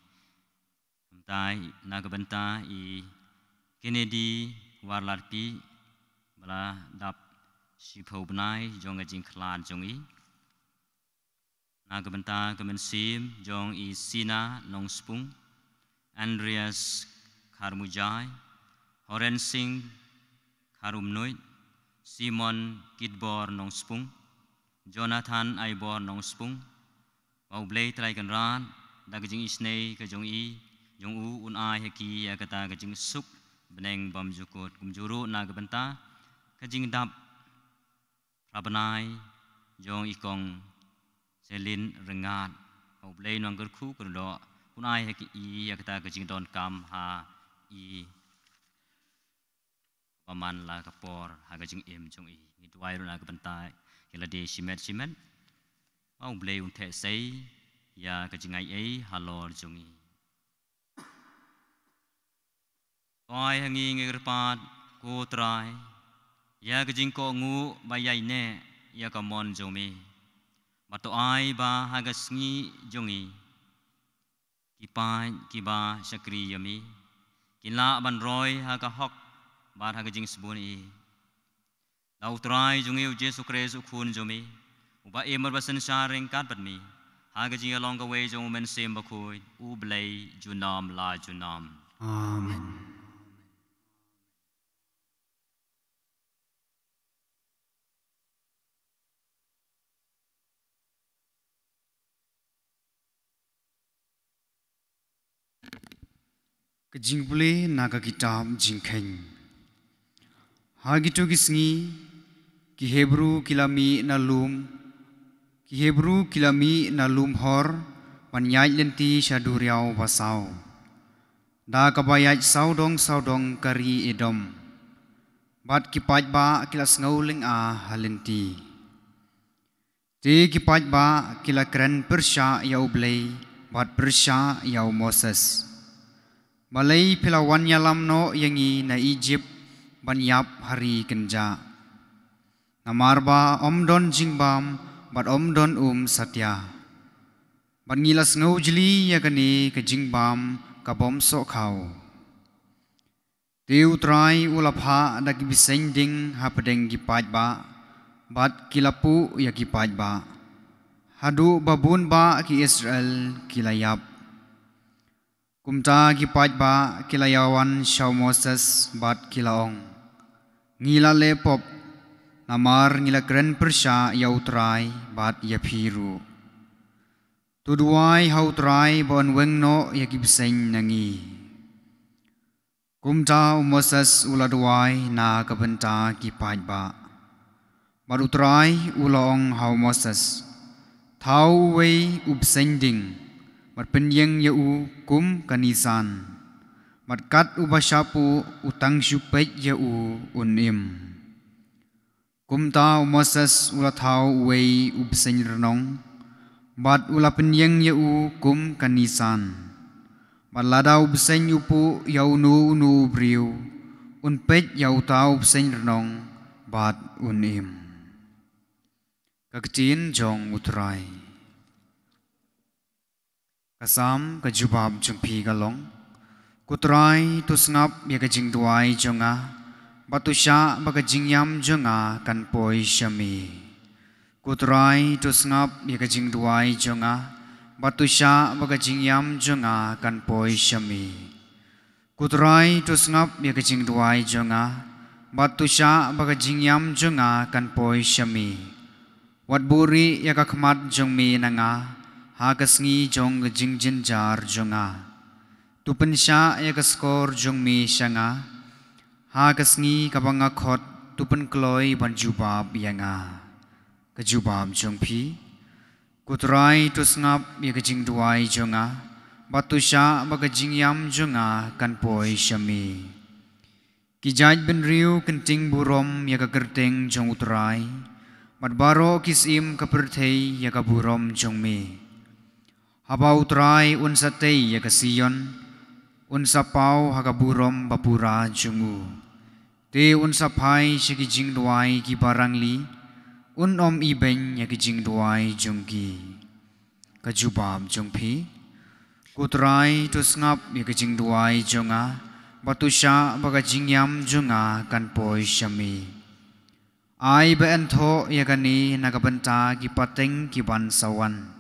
Kumta na ka bynta i Kennedy Warlarpi, ba la dap shiphew bnai jong ka jingkhlad jong i. Na ka bynta ka mynsiem jong i Sina Nongspung, Andreas Kharmujai, Horen Singh Kharumnuid, Simon Kidbor Nongspung, Jonathan Aibor Nongspung, ba U Blei Trai Kynrad da ka jingisynei ka jong i, jong u un ai ha ki ïa kata ka jingsuk bneng bymjukut. Kumjuh ruh na ka bynta ka jingdap phra bnai jong i Kong Selin Ryngat, ba U Blei un nang kyrkhu kyrdoh, un ai ha ki ïa kata ka jingdonkam ha i ba man la ka por ha ka jingim jong i. Ngi duwai ruh na ka bynta ïa lade shimet shimet, ba U Blei un theh sei ïa ka jingaiei halor jong i. To ai ha ngi, ngi kyrpad, ko Trai, ïa ka jingkohnguh ba ïaineh ïa ka mon jong me, bad to ai ba ha ka sngi jong i ki paid kiba shakri ïa me kin lah ban roi ha ka hok bad ha ka jingsbun ïa i. Da U Trai jong ngi U Jisu Khrist U Khun jong me, uba im bad ba synshar ryngkat bad me ha ka jingïalong kawei jong U Mynsiem Bakhuid, U Blei junom la junom. Amen. Ka jingpule na ka kitab Jingkheiñ. Ha kito ki sngi, ki Hebru ki la mih na lum, ki Hebru ki la mih na lum Hor, ban ïaid lynti sha duriaw basaw, da kaba ïaid sawdong sawdong ka ri Edom. Bad ki paidbah ki la sngew lynga ha lynti. Te ki paidbah ki la kren pyrshah ïa U Blei, bad pyrshah ïa u Moses. Balei phi la wan ïalam noh ïa ngi na Ijipt ban ïap ha ri kynjah? Namar ba ym don jingbam bad ym don um satia. Bad ngi la sngew jli ïa kane ka jingbam ka bym sohkhaw. Te U Trai u la phah da ki bseiñ ding hapdeng ki paidbah, bad ki la puh ïa ki paidbah. haduh ba bun bah ki Israel ki la ïap. Kumta ki paidbah ki la ïawan sha u Moses bad ki la ong, ngi la leh pop, namar ngi la kren pyrshah ïa u Trai bad ïa phi ruh. To duwai ha u Trai ba un weng noh ïa ki bseiñ na ngi. Kumta u Moses u la duwai na ka bynta ki paidbah. Bad u Trai u la ong ha u Moses, thaw uwei u bseiñ ding, bad pynïeng ïa u kum ka nisan, bad kat uba shah puh u tang shu peit ïa u un im. Kumta u Moses u la thaw uwei u bseiñ rnong, bad u la pynïeng ïa u kum ka nisan. Bad lada u bseiñ u puh ïa uno uno u briew, un peit ïa uta u bseiñ rnong, bad un im. Ka ktien jong u Trai. Ka Salm, ka jubab jong phi ka long, ko Trai, to sngap ïa ka jingduwai jong nga, bad to shah ba ka jingïam jong nga kan poi sha me. Ko Trai, to sngap ïa ka jingduwai jong nga, bad to shah ba ka jingïam jong nga kan poi sha me. Ko Trai, to sngap ïa ka jingduwai jong nga, bad to shah ba ka jingïam jong nga kan poi sha me. Wat buhrieh ïa ka khmat jong me na nga ha ka sngi jong ka jingjynjar jong nga. To pynshah ïa ka skor jong me sha nga ha ka sngi kaba nga khot, to pynkloi ban jubab ïa nga. Ka jubab jong phi. Ko Trai, to sngap ïa ka jingduwai jong nga, bad to shah ba ka jingïam jong nga kan poi sha me. Ki jaitbynriew kin ting burom ïa ka kyrteng jong u Trai, bad baroh ki syiem ka pyrthei ïa ka burom jong me. Haba u Trai un sa tei ïa ka Sion, un sa paw ha ka burom ba pura jong u. Te un sa phai sha ki jingduwai kiba rangli, un ym ibeiñ ïa ki jingduwai jong ki. Ka jubab jong phi. Ko Trai, to sngap ïa ka jingduwai jong nga, bad to shah ba ka jingïam jong nga kan poi sha me. Ai ba yn thoh ïa kane na ka bynta ki pateng ki ban sa wan,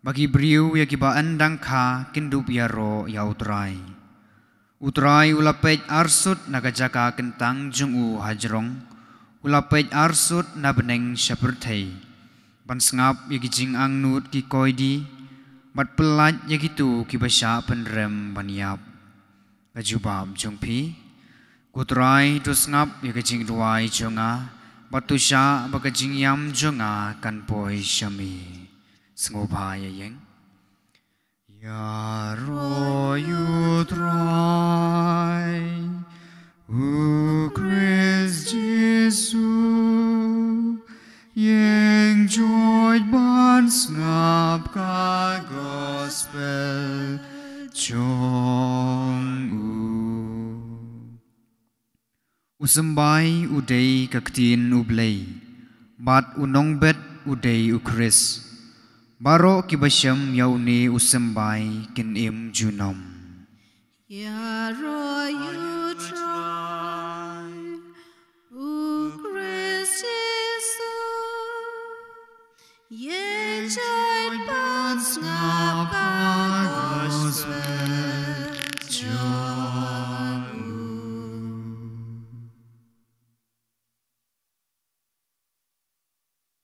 ba ki briew ïa kiba yn dang kha kin dup ïaroh ïa u Trai. U Trai u la peit arsut na ka jaka kyntang jong u hajrong, u la peit arsut na bneng sha pyrthei, ban sngap ïa ki jingangnud ki koidi, bad pyllait ïa kito kiba shah pynrem ban ïap. Ka jubab jong phi. Ko Trai, to sngap ïa ka jingduwai jong nga, bad to shah ba ka jingïam jong nga kan poi sha me. Sngewbha ïa ïeng. Ïaroh ïa u Trai, u Khrist Jisu, ïeng joit ban sngap ka gospel jong u. U symbai u dei ka ktien u Blei, bad u nongbet u dei u Khrist. Baroh kiba shem ïa une u symbai kin im junom. Ïaroh ïa u Trai, u Khrist Jisu, ïeng joit ban sngap ka gospel jong u.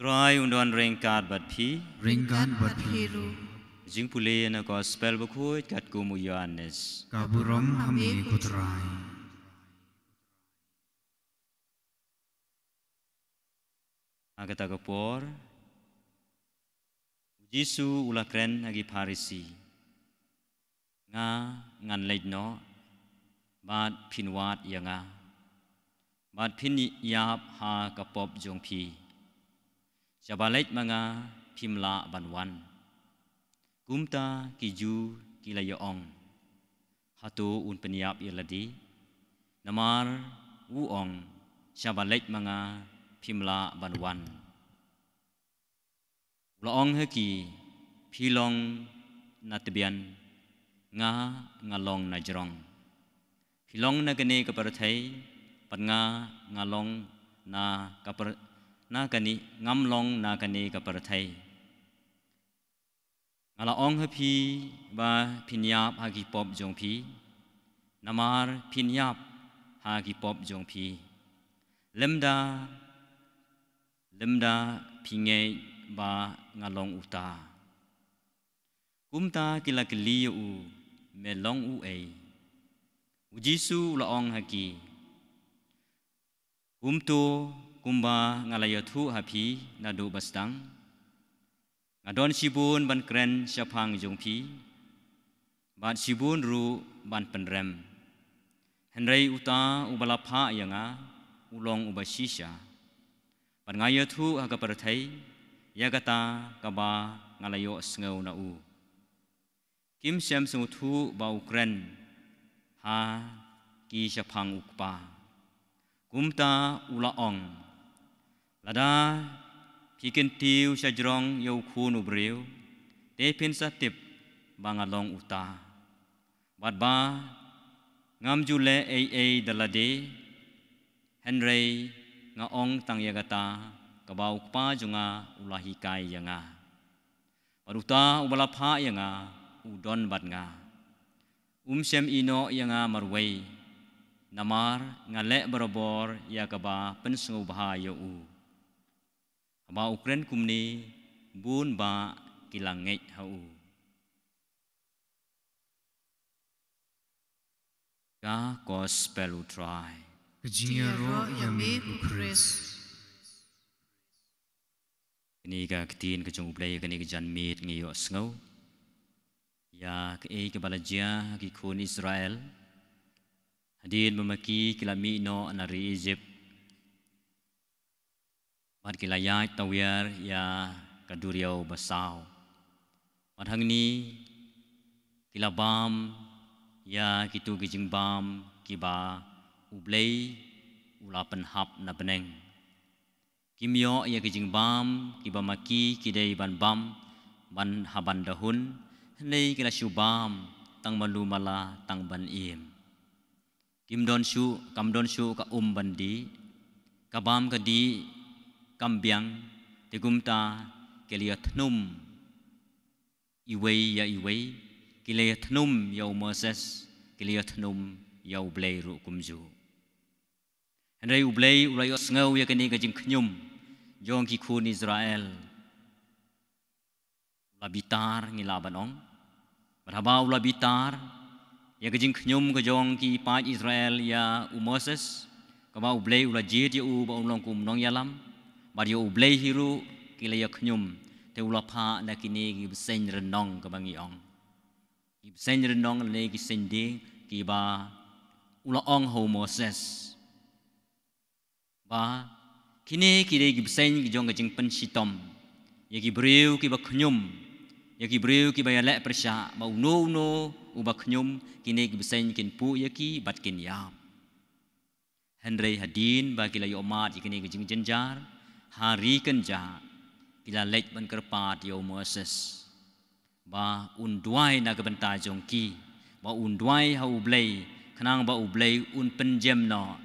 Trai un don ryngkat bad phi. Ryngkat bad phi ruh. Jingpule na gospel bakhuid katkum u Ïoannis. Ka burom ha me ko Trai. Ha kata ka por, u Jisu u la kren ha ki Pharisi, nga ngan leit noh, bad phin wad ïa nga, bad phin ïap ha ka pop jong phi. Shaba leit ma nga, phim lah ban wan. Kumta ki Jiw ki la ïa ong, hato un pynïap ïa lade? Namar u ong, shaba leit ma nga, phim lah ban wan. U la ong ha ki, phi long na tbian, nga nga long na jrong. Phi long na kane ka pyrthei, bad nga nga long na ka pyr-, na kane, ngam long na kane ka pyrthei. Nga la ong ha phi ba phin ïap ha ki pop jong phi, namar phin ïap ha ki pop jong phi. Lymda, lymda phi ngeit ba nga long uta. Kumta ki la kylli ïa u, me long uei? U Jisu u la ong ha ki, kumto kumba nga la ïathuh ha phi naduh ba sdang, nga don shibun ban kren shaphang jong phi, bad shibun ruh ban pynrem. Hynrei uta uba la phah ïa nga, u long uba shisha. Bad nga ïathuh ha ka pyrthei ïa kata kaba nga la ïohsngew na u. Kim shym sngewthuh ba u kren ha ki shaphang u Kpa. Kumta u la ong, lada phi kyntiew shajrong ïa u Khun u briew, te phin sa tip ba nga long uta, bad ba ngam ju leh ei ei da lade, hynrei nga ong tang ïa kata kaba u Kpa jong nga u la hikai ïa nga. Bad uta uba la phah ïa nga u don bad nga. Um shym ïehnoh ïa nga marwei, namar nga leh barabor ïa kaba pynsngewbha ïa u. Haba u kren kumne, bun bah ki la ngeit ha u. Ka Gospel U Trai. Ka jingïaroh ïa me ko Khrist. Kane ka ktien ka jong U Blei, kane ka janmiet ngi ïohsngew ïa kaei kaba la jia ha ki khun Israel hadien ba ma ki ki la mih noh na ri Egypt. Bad ki la ïaid tawiar ïa ka duriaw basaw. Bad hangne ki la bam ïa kitu ki jingbam kiba U Blei u la pynhap na bneng. Kim ïoh ïa ki jingbam kiba ma ki ki dei ban bam ban ha ban da hun, hynrei ki la shu bam tang malu mala tang ban im. Kim don shuh, kam don shuh ka um ban dih, ka bam ka dih kam biang, te kumta ki la ïathnum iwei ïa iwei, ki la ïathnum ïa u Moses, ki la ïathnum ïa U Blei ruh kumjuh. Hynrei U Blei u la ïohsngew ïa kane ka jingkhñium jong ki khun Israel. U la bitar, ngi lah ban ong. Bad haba u la bitar ïa ka jingkhñium ka jong ki paid Israel ïa u Moses, kaba U Blei u la jied ïa u ba un long kum u nongïalam, bad ïa U Blei hi ruh ki la ïakhñium, te u la phah na kine ki bseiñ rynnong kaba ngi ong. Ki bseiñ rynnong lane ki seiñ dieng kiba u la ong ha u Moses ba kine ki dei ki bseiñ ki jong ka jingpynshitom ïa ki briew kiba khñium, ïa ki briew kiba ïaleh pyrshah, ba uno uno uba khñium kine ki bseiñ kin puh ïa ki bad kin ïap. Hynrei hadien ba ki la ïohmad ïa kine ki jingjynjar ha ri kynjah, ki la leit ban kyrpad ïa u Moses ba un duwai na ka bynta jong ki, ba un duwai ha U Blei, khnang ba U Blei un pynjem noh,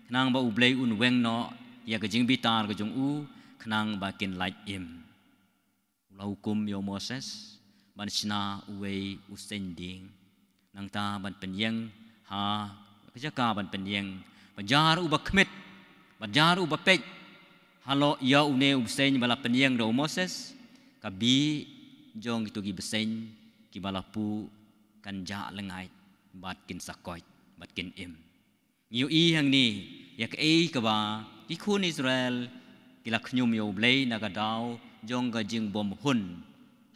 khnang ba U Blei un weng noh ïa ka jingbitar ka jong u, khnang ba kin lait im. U la hukum ïa u Moses ban shna uwei u seiñ dieng, nangta ban pynïeng ha ka jaka ban pynïeng, ba jar uba khmih, ba jar uba peit halor ïa une u bseiñ ba la pynïeng da u Moses, ka bih jong kitu ki bseiñ kiba la puh kan jah lyngngai bad kin sa koit bad kin im. Ngi ïohi hangne ïa kaei kaba ki khun Israel ki la khñium ïa U Blei na ka daw jong ka jingbymhun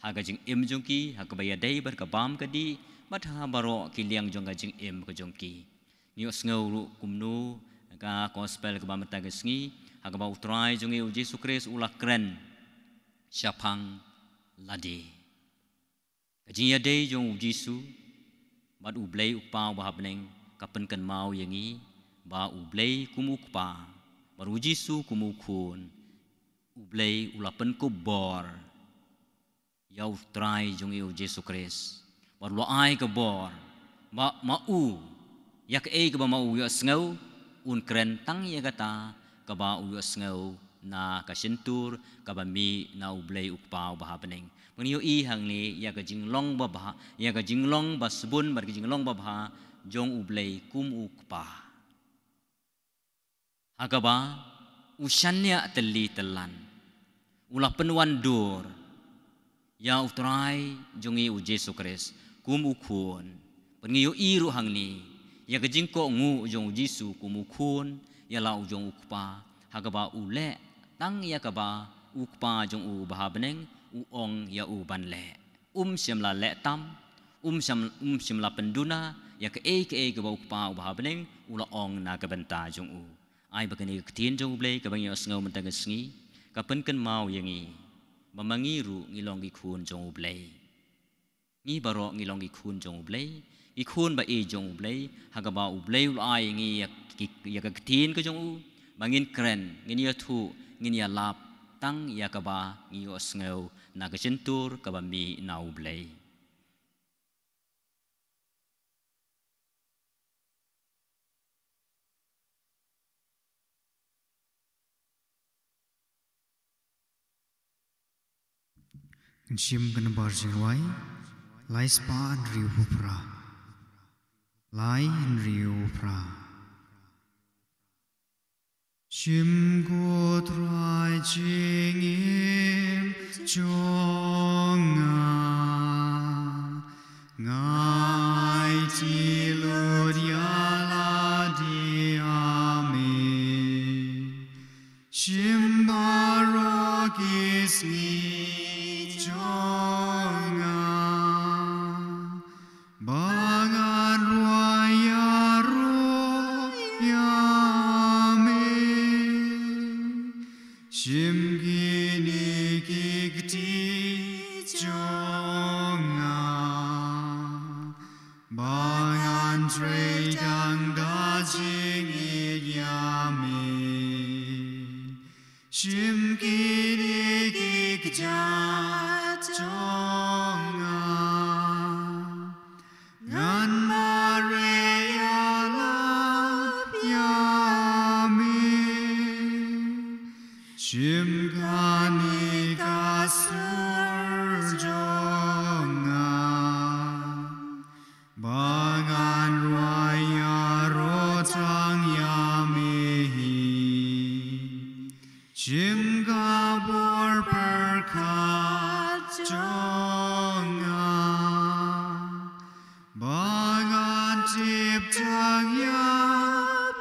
ha ka jingim jong ki, ha kaba ïadei bad ka bam ka dih, bad ha baroh ki liang jong ka jingim ka jong ki. Ngi ïohsngew ruh kumno ka gospel kaba mynta ka sngi, ha kaba U Trai jong ngi U Jisu Khrist u la kren shaphang lade. Ka jingïadei jong U Jisu bad U Blei U Kpa uba ha bneng ka pynkynmaw ïa ngi ba U Blei kum U Kpa bad U Jisu kum U Khun, U Blei u la pynkup bor ïa U Trai jong ngi U Jisu Khrist, bad u la ai ka bor ba ma u ïa kaei kaba ma u ïohsngew un kren tang ïa kata kaba u ïohsngew na ka shyntur kaba mih na U Blei U Kpa uba ha bneng. Ngi ïohi hangne ïa ka jinglong babha, ïa ka jinglong basbun bad ka jinglong babha jong U Blei kum U Kpa. Ha kaba u shaniah tylli tyllan, u la pynwandur ïa U Trai jong ngi U Jisu Khrist kum U Khun. Bad ngi ïohi ruh hangne ïa ka jingkohnguh jong U Jisu kum U Khun ïa la u jong U Kpa, ha kaba u leh tang ïa kaba U Kpa jong u uba ha bneng u ong ïa u ban leh. Um shym la leh tam, um shym, um shym la pynduna ïa kaei kaei kaba U Kpa uba ha bneng u la ong na ka bynta jong u. Ai ba kane ka ktien jong U Blei kaba ngi ïohsngew mynta ka sngi ka pynkynmaw ïa ngi ba ma ngi ruh ngi long ki khun jong U Blei. Ngi baroh ngi long ki khun jong U Blei, ki khun ba ïeit jong U Blei, ha kaba U Blei u la ai ïa ngi ïa ki, ïa ka ktien ka jong u ba ngin kren, ngin ïathuh, ngin ïalap tang ïa kaba ngi ïohsngew na ka shyntur kaba mih na U Blei. Ngan shim ka nambar jingrwai, lai spah hynriew phew phra. Lai hynriew phew phra. Shim ko Trai jingim jong nga, nga aiti lut ïa lade ha me. Shim baroh ki sngi jong nga ba ngan rwai ïaroh ïa me. Shim kine ki kti jong nga ba ngan trei tang da jingïeit ïa me. Shim kine ki kjat jong nga, ngan mareh ïalap ïa me. Shim kane ka sur jong nga ba ngan rwai ïaroh tang ïa me hi. Shim ka bor pyrkhat jong nga ba ngan tip tang ïa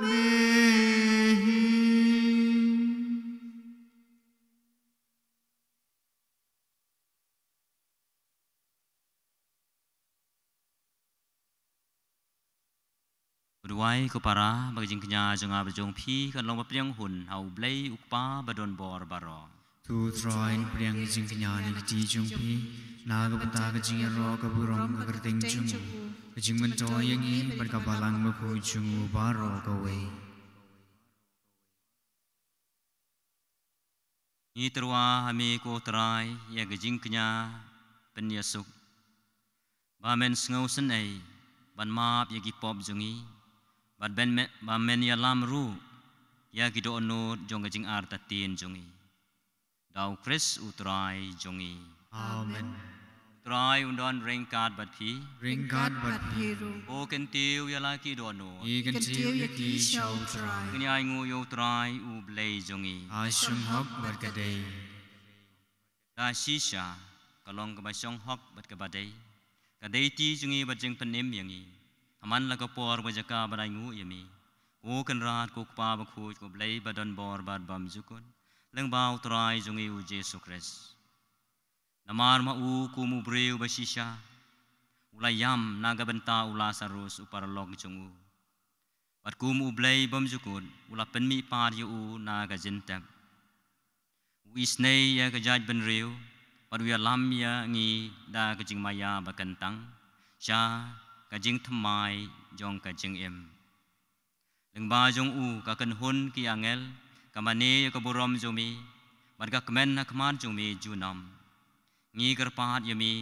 me hi. Duwai ko para ba ka jingkñia jong nga bad jong phi kan long ba pdiang hun ha U Blei U Kpa ba don bor baroh. To U Trai un pdiang ka jingkñia ne ka kti jong phi na ka bynta ka jingïaroh, ka burom, ka kyrteng jong u, ka jingmyntoi ïa ngi bad ka balang bakhuid jong u baroh kawei. Ngi tyrwa ha me ko Trai ïa ka jingkñia pynïasuk ba men sngewsynei ban map ïa ki pop jong ngi bad ba men ïalam ruh ïa ki dohnud jong ka jingartatien jong ngi. Da U Khrist U Trai jong ngi. Amen. U Trai un don ryngkat bad phi. Ryngkat bad phi ruh. Ko kyntiew ïa la ki dohnud. Ngi kyntiew ïa ki sha U Trai. Ngin ïa ainguh ïa U Trai U Blei jong ngi. Ha shong hok bad ka dei. Ka shisha ka long kaba shong hok bad kaba dei. Ka dei ti jong ngi bad jingpynim ïa ngi ha man la ka por bad jaka ban ainguh ïa me, ko Kynrad, ko Kpa bakhuid, ko Blei ba don bor bad bymjukut, lyngba U Trai jong ngi U Jisu Khrist. Namar ma u kum u briew ba shisha u la ïam na ka bynta u Lasarus u paralok jong u, bad kum U Blei bymjukut u la pynmihpat ïa u na ka jingtep. U isynei ïa ka jaitbynriew bad u ïalam ïa ngi da ka jingmaïa ba kyntang sha ka jingthymmai jong ka jingim. Lyngba jong u ka kynhun ki angel ka mane ïa ka burom jong me bad ka kmen ha khmat jong me junom. Ngi kyrpad ïa me,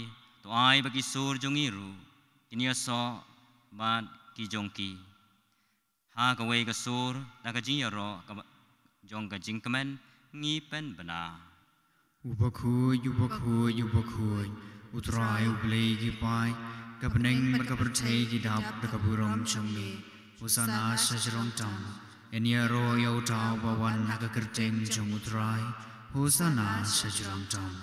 to ai ba ki sur jong ngi ruh kin ïasoh bad ki jong ki ha kawei ka sur da ka jingïaroh ka ba, jong ka jingkmen Ngi pynbna. U bakhuid, u bakhuid, u bakhuid, u Trai u Blei ki paid, ka bneng bad ka pyrthei ki dap da ka burom jong me. Hosana sha jrong tam. Yn ïaroh ïa uta uba wan ha ka kyrteng jong u Trai. Hosana sha jrong tam.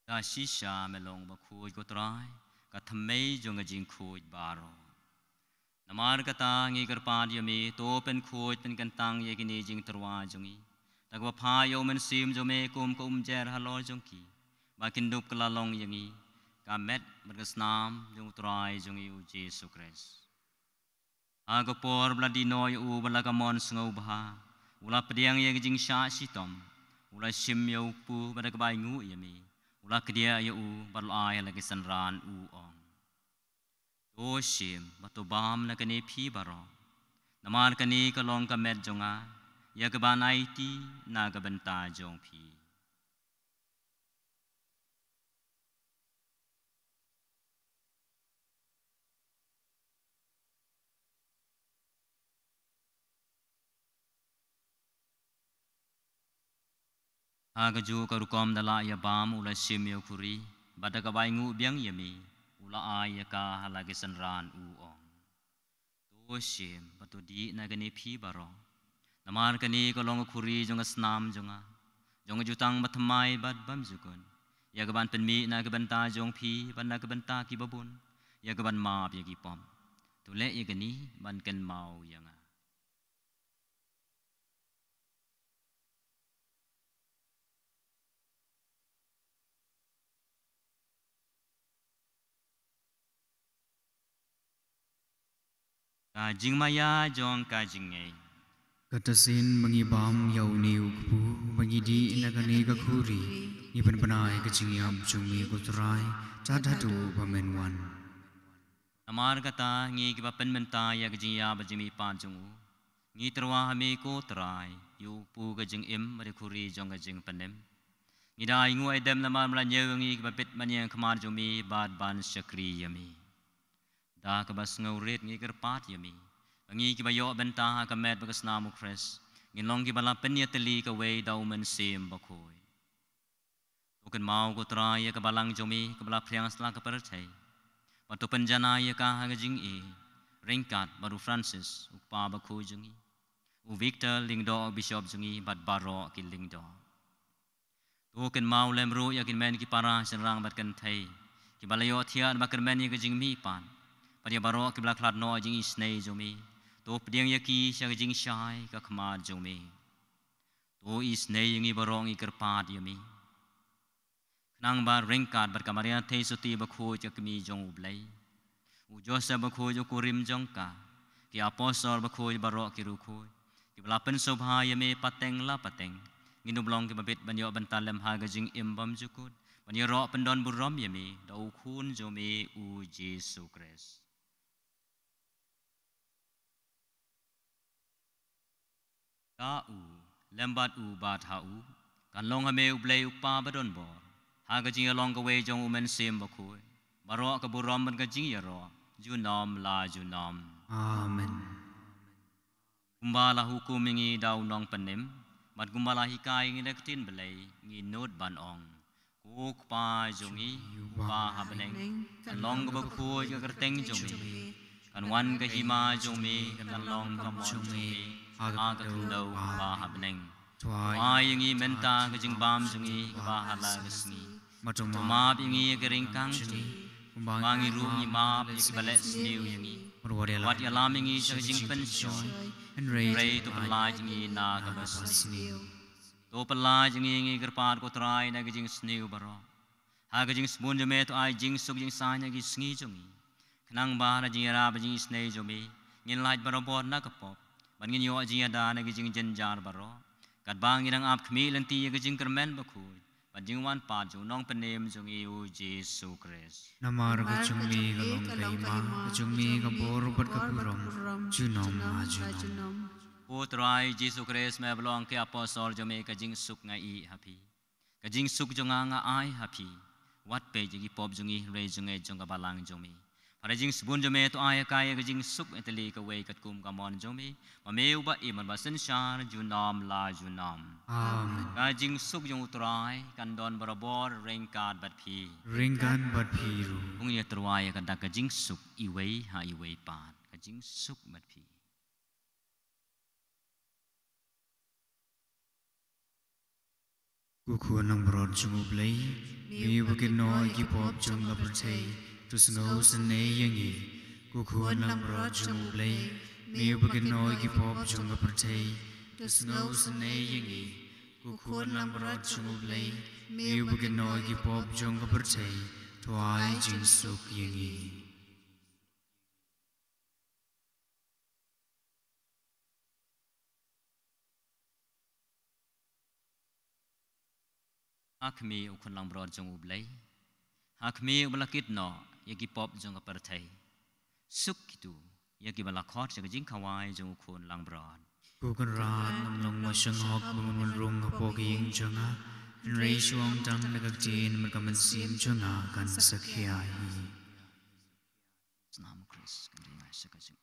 Da shisha me long bakhuid ko Trai, ka thymmei jong ka jingkhuid baroh. Namar kata ngi kyrpad ïa me, to pynkhuid pynkyntang ïa kine jingtyrwa jong ngi. Da kaba phah ïa u Mynsiem jong me kum ka umjer halor jong ki, ba kin dup kylla long ïa ngi ka met bad ka snam jong u Trai jong ngi u Jisu Khrist. Ha ka por ba la die noh ïa u bad la ka mon sngewbha, u la pdiang ïa ka jingshah shitom, u la shim ïa u kpu bad da kaba ainguh ïa me, u la kdiah ïa u bad u la ai ha la ki synran u ong: To shim bad to bam na kane phi baroh. Namar kane ka long ka met jong nga, ïa kaban aiti na ka bynta jong phi. Ha kajuh ka rukom da la ïa bam u la shim ïa u khuri, bad da kaba ainguh biang ïa me, u la ai ïa ka ha la ki synran u ong: To shim bad to dih na kane phi baroh. Namar kane ka long ka khuri jong ka snam jong nga, jong ka jutang bathymmai bad bymjukut, ïa kaban pynmih na ka bynta jong phi bad na ka bynta kiba bun, ïa kaban map ïa ki pop. To leh ïa kane ban kynmaw ïa nga. Ka jingmaïa jong ka jingngeit. Kata sien ba ngi bam ïa une u kpu, ba ngi dih na kane ka khuri, ngi pynbna ïa ka jingïap jong me ko Trai, tad haduh ba men wan. Namar kata ngi kiba pynmynta ïa ka jingïap bad jingmihpat jong u, ngi tyrwa ha me ko Trai, ïa u kpu ka jingim bad ïa ka khuri jong ka jingpynim. Ngi da ainguh aidem namar ba la ñiew ïa ngi kiba bit ban ïeng ha khmat jong me bad ban shakri ïa me. Da kaba sngewrit ngi kyrpad ïa me, ba ngi kiba ïoh bynta ha ka met bad ka snam u Khrist, ngin long kiba la pynïatylli kawei da u Mynsiem Bakhuid. To kynmaw ko Trai ïa ka balang jong me kaba la phriang sla ka pyrthei, bad to pynjanai ïa ka ha ka jingïeit, ryngkat bad u Francis u kpa bakhuid jong ngi, u Victor Lyngdoh u bishop jong ngi bad baroh ki Lyngdoh. To kynmaw lem ruh ïa ki hynmen ki para shynrang bad kynthei kiba la ïohthiah ba kyrmen ïa ka jingmihpat, bad ïa baroh kiba la khlad noh ha jingisynei jong me. To pdiang ïa ki sha ka jingshai ka khmat jong me. To isynei ïa ngi baroh ngi kyrpad ïa me. Khnang ba ryngkat bad ka Maria Theisotti bakhuid ka kmie jong u Blei, u Joseph bakhuid u kurim jong ka, ki apostol bakhuid baroh ki riewkhuid kiba la pynsngewbha ïa me pateng la pateng, ngin ym long kiba bit ban ïoh bynta lem ha ka jingim bymjukut, ban ïaroh pyndonburom ïa me da u Khun jong me u Jisu Khrist. Ka u, lem bad u bad ha u, kan long ha me u Blei u Kpa badonbor, ha ka jingïalong kawei jong u Mynsiem Bakhuid, baroh ka burom bad ka jingïaroh junom la junom. Amen. Kumba la hukum ïa ngi da u Nongpynim, bad kumba la hikai ïa ngi da ka ktien Blei, ngin nud ban ong: Ko Kpa jong ngi uba ha bneng, kan long kaba khuid ka kyrteng jong me, kan wan ka hima jong me, kan long ka mon jong me ha ka khyndew uba ha bneng. To ai ïa ngi mynta ka jingbam jong ngi kaba ha la ka sngi. Bad to map ïa ngi ïa ka ryngkang jong ngi, kumba ngi ruh ngi map ïa kiba leh sniew ïa ngi. Bad wat ïalam ïa ngi sha ka jingpynshoi, hynrei to pyllait ïa ngi na kaba sniew. To pyllait ïa ngi, ngi kyrpad ko Trai, na ka jingsniew baroh. Ha ka jingsbun jong me to ai jingsuk jingsaiñ ha ki sngi jong ngi, khnang ba da ka jingïarap bad jingisynei jong me ngin lait barabor na ka pop, bad ngin ïoh jingïada na ki jingjynjar baroh, katba ngi dang ap khmih lynti ïa ka jingkyrmen bakhuid bad jingwan pat jong u Nongpynim jong ngi u Jisu Khrist. Namar ka jong me ka long ka hima, ka jong me ka bor bad ka burom junom ha junom. Ko Trai Jisu Khrist, me ba la ong ha ki apostol jong me: Ka jingsuk nga ïeh ha phi, ka jingsuk jong nga nga ai ha phi. Wat peit ïa ki pop jong ngi hynrei jong ngi jong ka balang jong me. Ka jingsbun jong me to ai ïa ka ïa ka jingsuk ïatylli kawei katkum ka mon jong me. Ma me uba im bad uba synshar junom la junom. Amen. Ka jingsuk jong U Trai kan don barabor ryngkat bad phi. Ryngkat bad phi ruh. Ong ïa U Trai ïa ka dak ka jingsuk iwei ha iwei pat. Ka jingsuk bad phi. Ko khun langbrot jong U Blei, me uba kynnoh ïa ki pop jong ka pyrthei, to sngewsynei ïa ngi. Ko khun langbrot jong U Blei, me uba kynnoh ïa ki pop jong ka pyrthei, to sngewsynei ïa ngi. Ko khun langbrot jong U Blei, me uba kynnoh ïa ki pop jong ka pyrthei, to ai jingsuk ïa ngi. Ha khmih, U Khun langbrot jong U Blei. Ha khmih, uba la kit noh ïa ki pop jong ka pyrthei. Suk kito ïa kiba la khot sha ka jingkhawai jong U Khun langbrot. Ko Kynrad, ngam long ba shong hok ba men wan rung hapoh ka ïing jong nga, hynrei shu ong tang da ka ktien bad ka mynsiem jong nga kan sa khia hi. Snam Khrist kan ring ai sa ka jingim.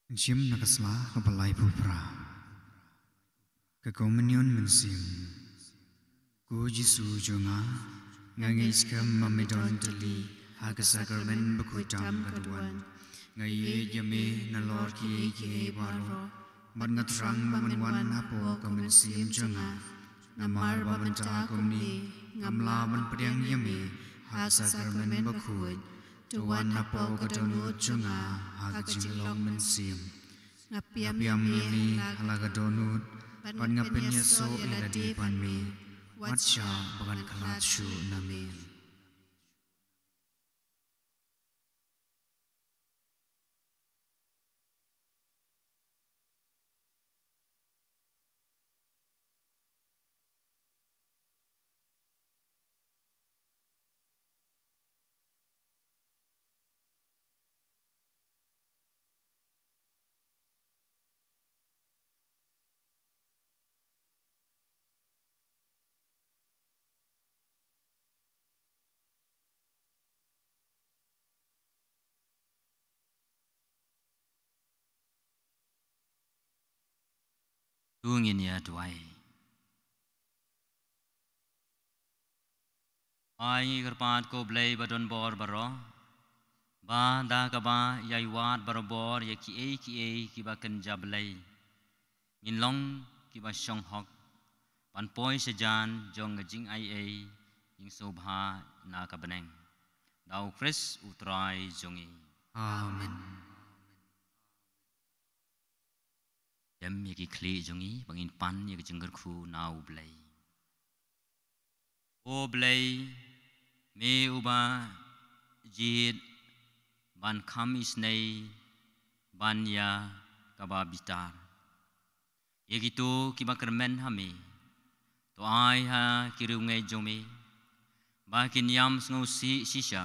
Jingim na ka sla kaba laiphew phra. Ka Komunion Mynsiem. Ko Jisu jong nga, nga ngeit skhem ba me don tylli ha ka Sakramen bakhuid tam ka duwan. Nga ïeit ïa me nalor kiei kiei baroh, bad nga thrang ba men wan hapoh ka mynsiem jong nga. Namar ba mynta kumne ngam lah ban pdiang ïa me ha ka Sakramen bakhuid. To wan hapoh ka dohnud jong nga ha ka jinglong mynsiem. Nga pdiang ïa me ha la ka dohnud, bad nga pynïasoh ïa lade bad me, wat shah ba ngan khlad shuh na me. To ngin ïa duwai. Ai ngi kyrpad ko Blei ba don bor baroh, ba da kaba ïai wad barabor ïa kiei kiei kiba kynja Blei, ngin long kiba shong hok ban poi sha jan jong ka jingaiei jingsngewbha na ka bneng. Da U Khrist U Trai jong ngi. Amen. Dem ïa ki khlieh jong ngi ba ngin pan ïa ka jingkyrkhu na U Blei. O Blei, me uba jied ban kham isynei ban ïa kaba bitar ïa kito kiba kyrmen ha me, to ai ha ki riewngeit jong me ba kin ïam sngewsih shisha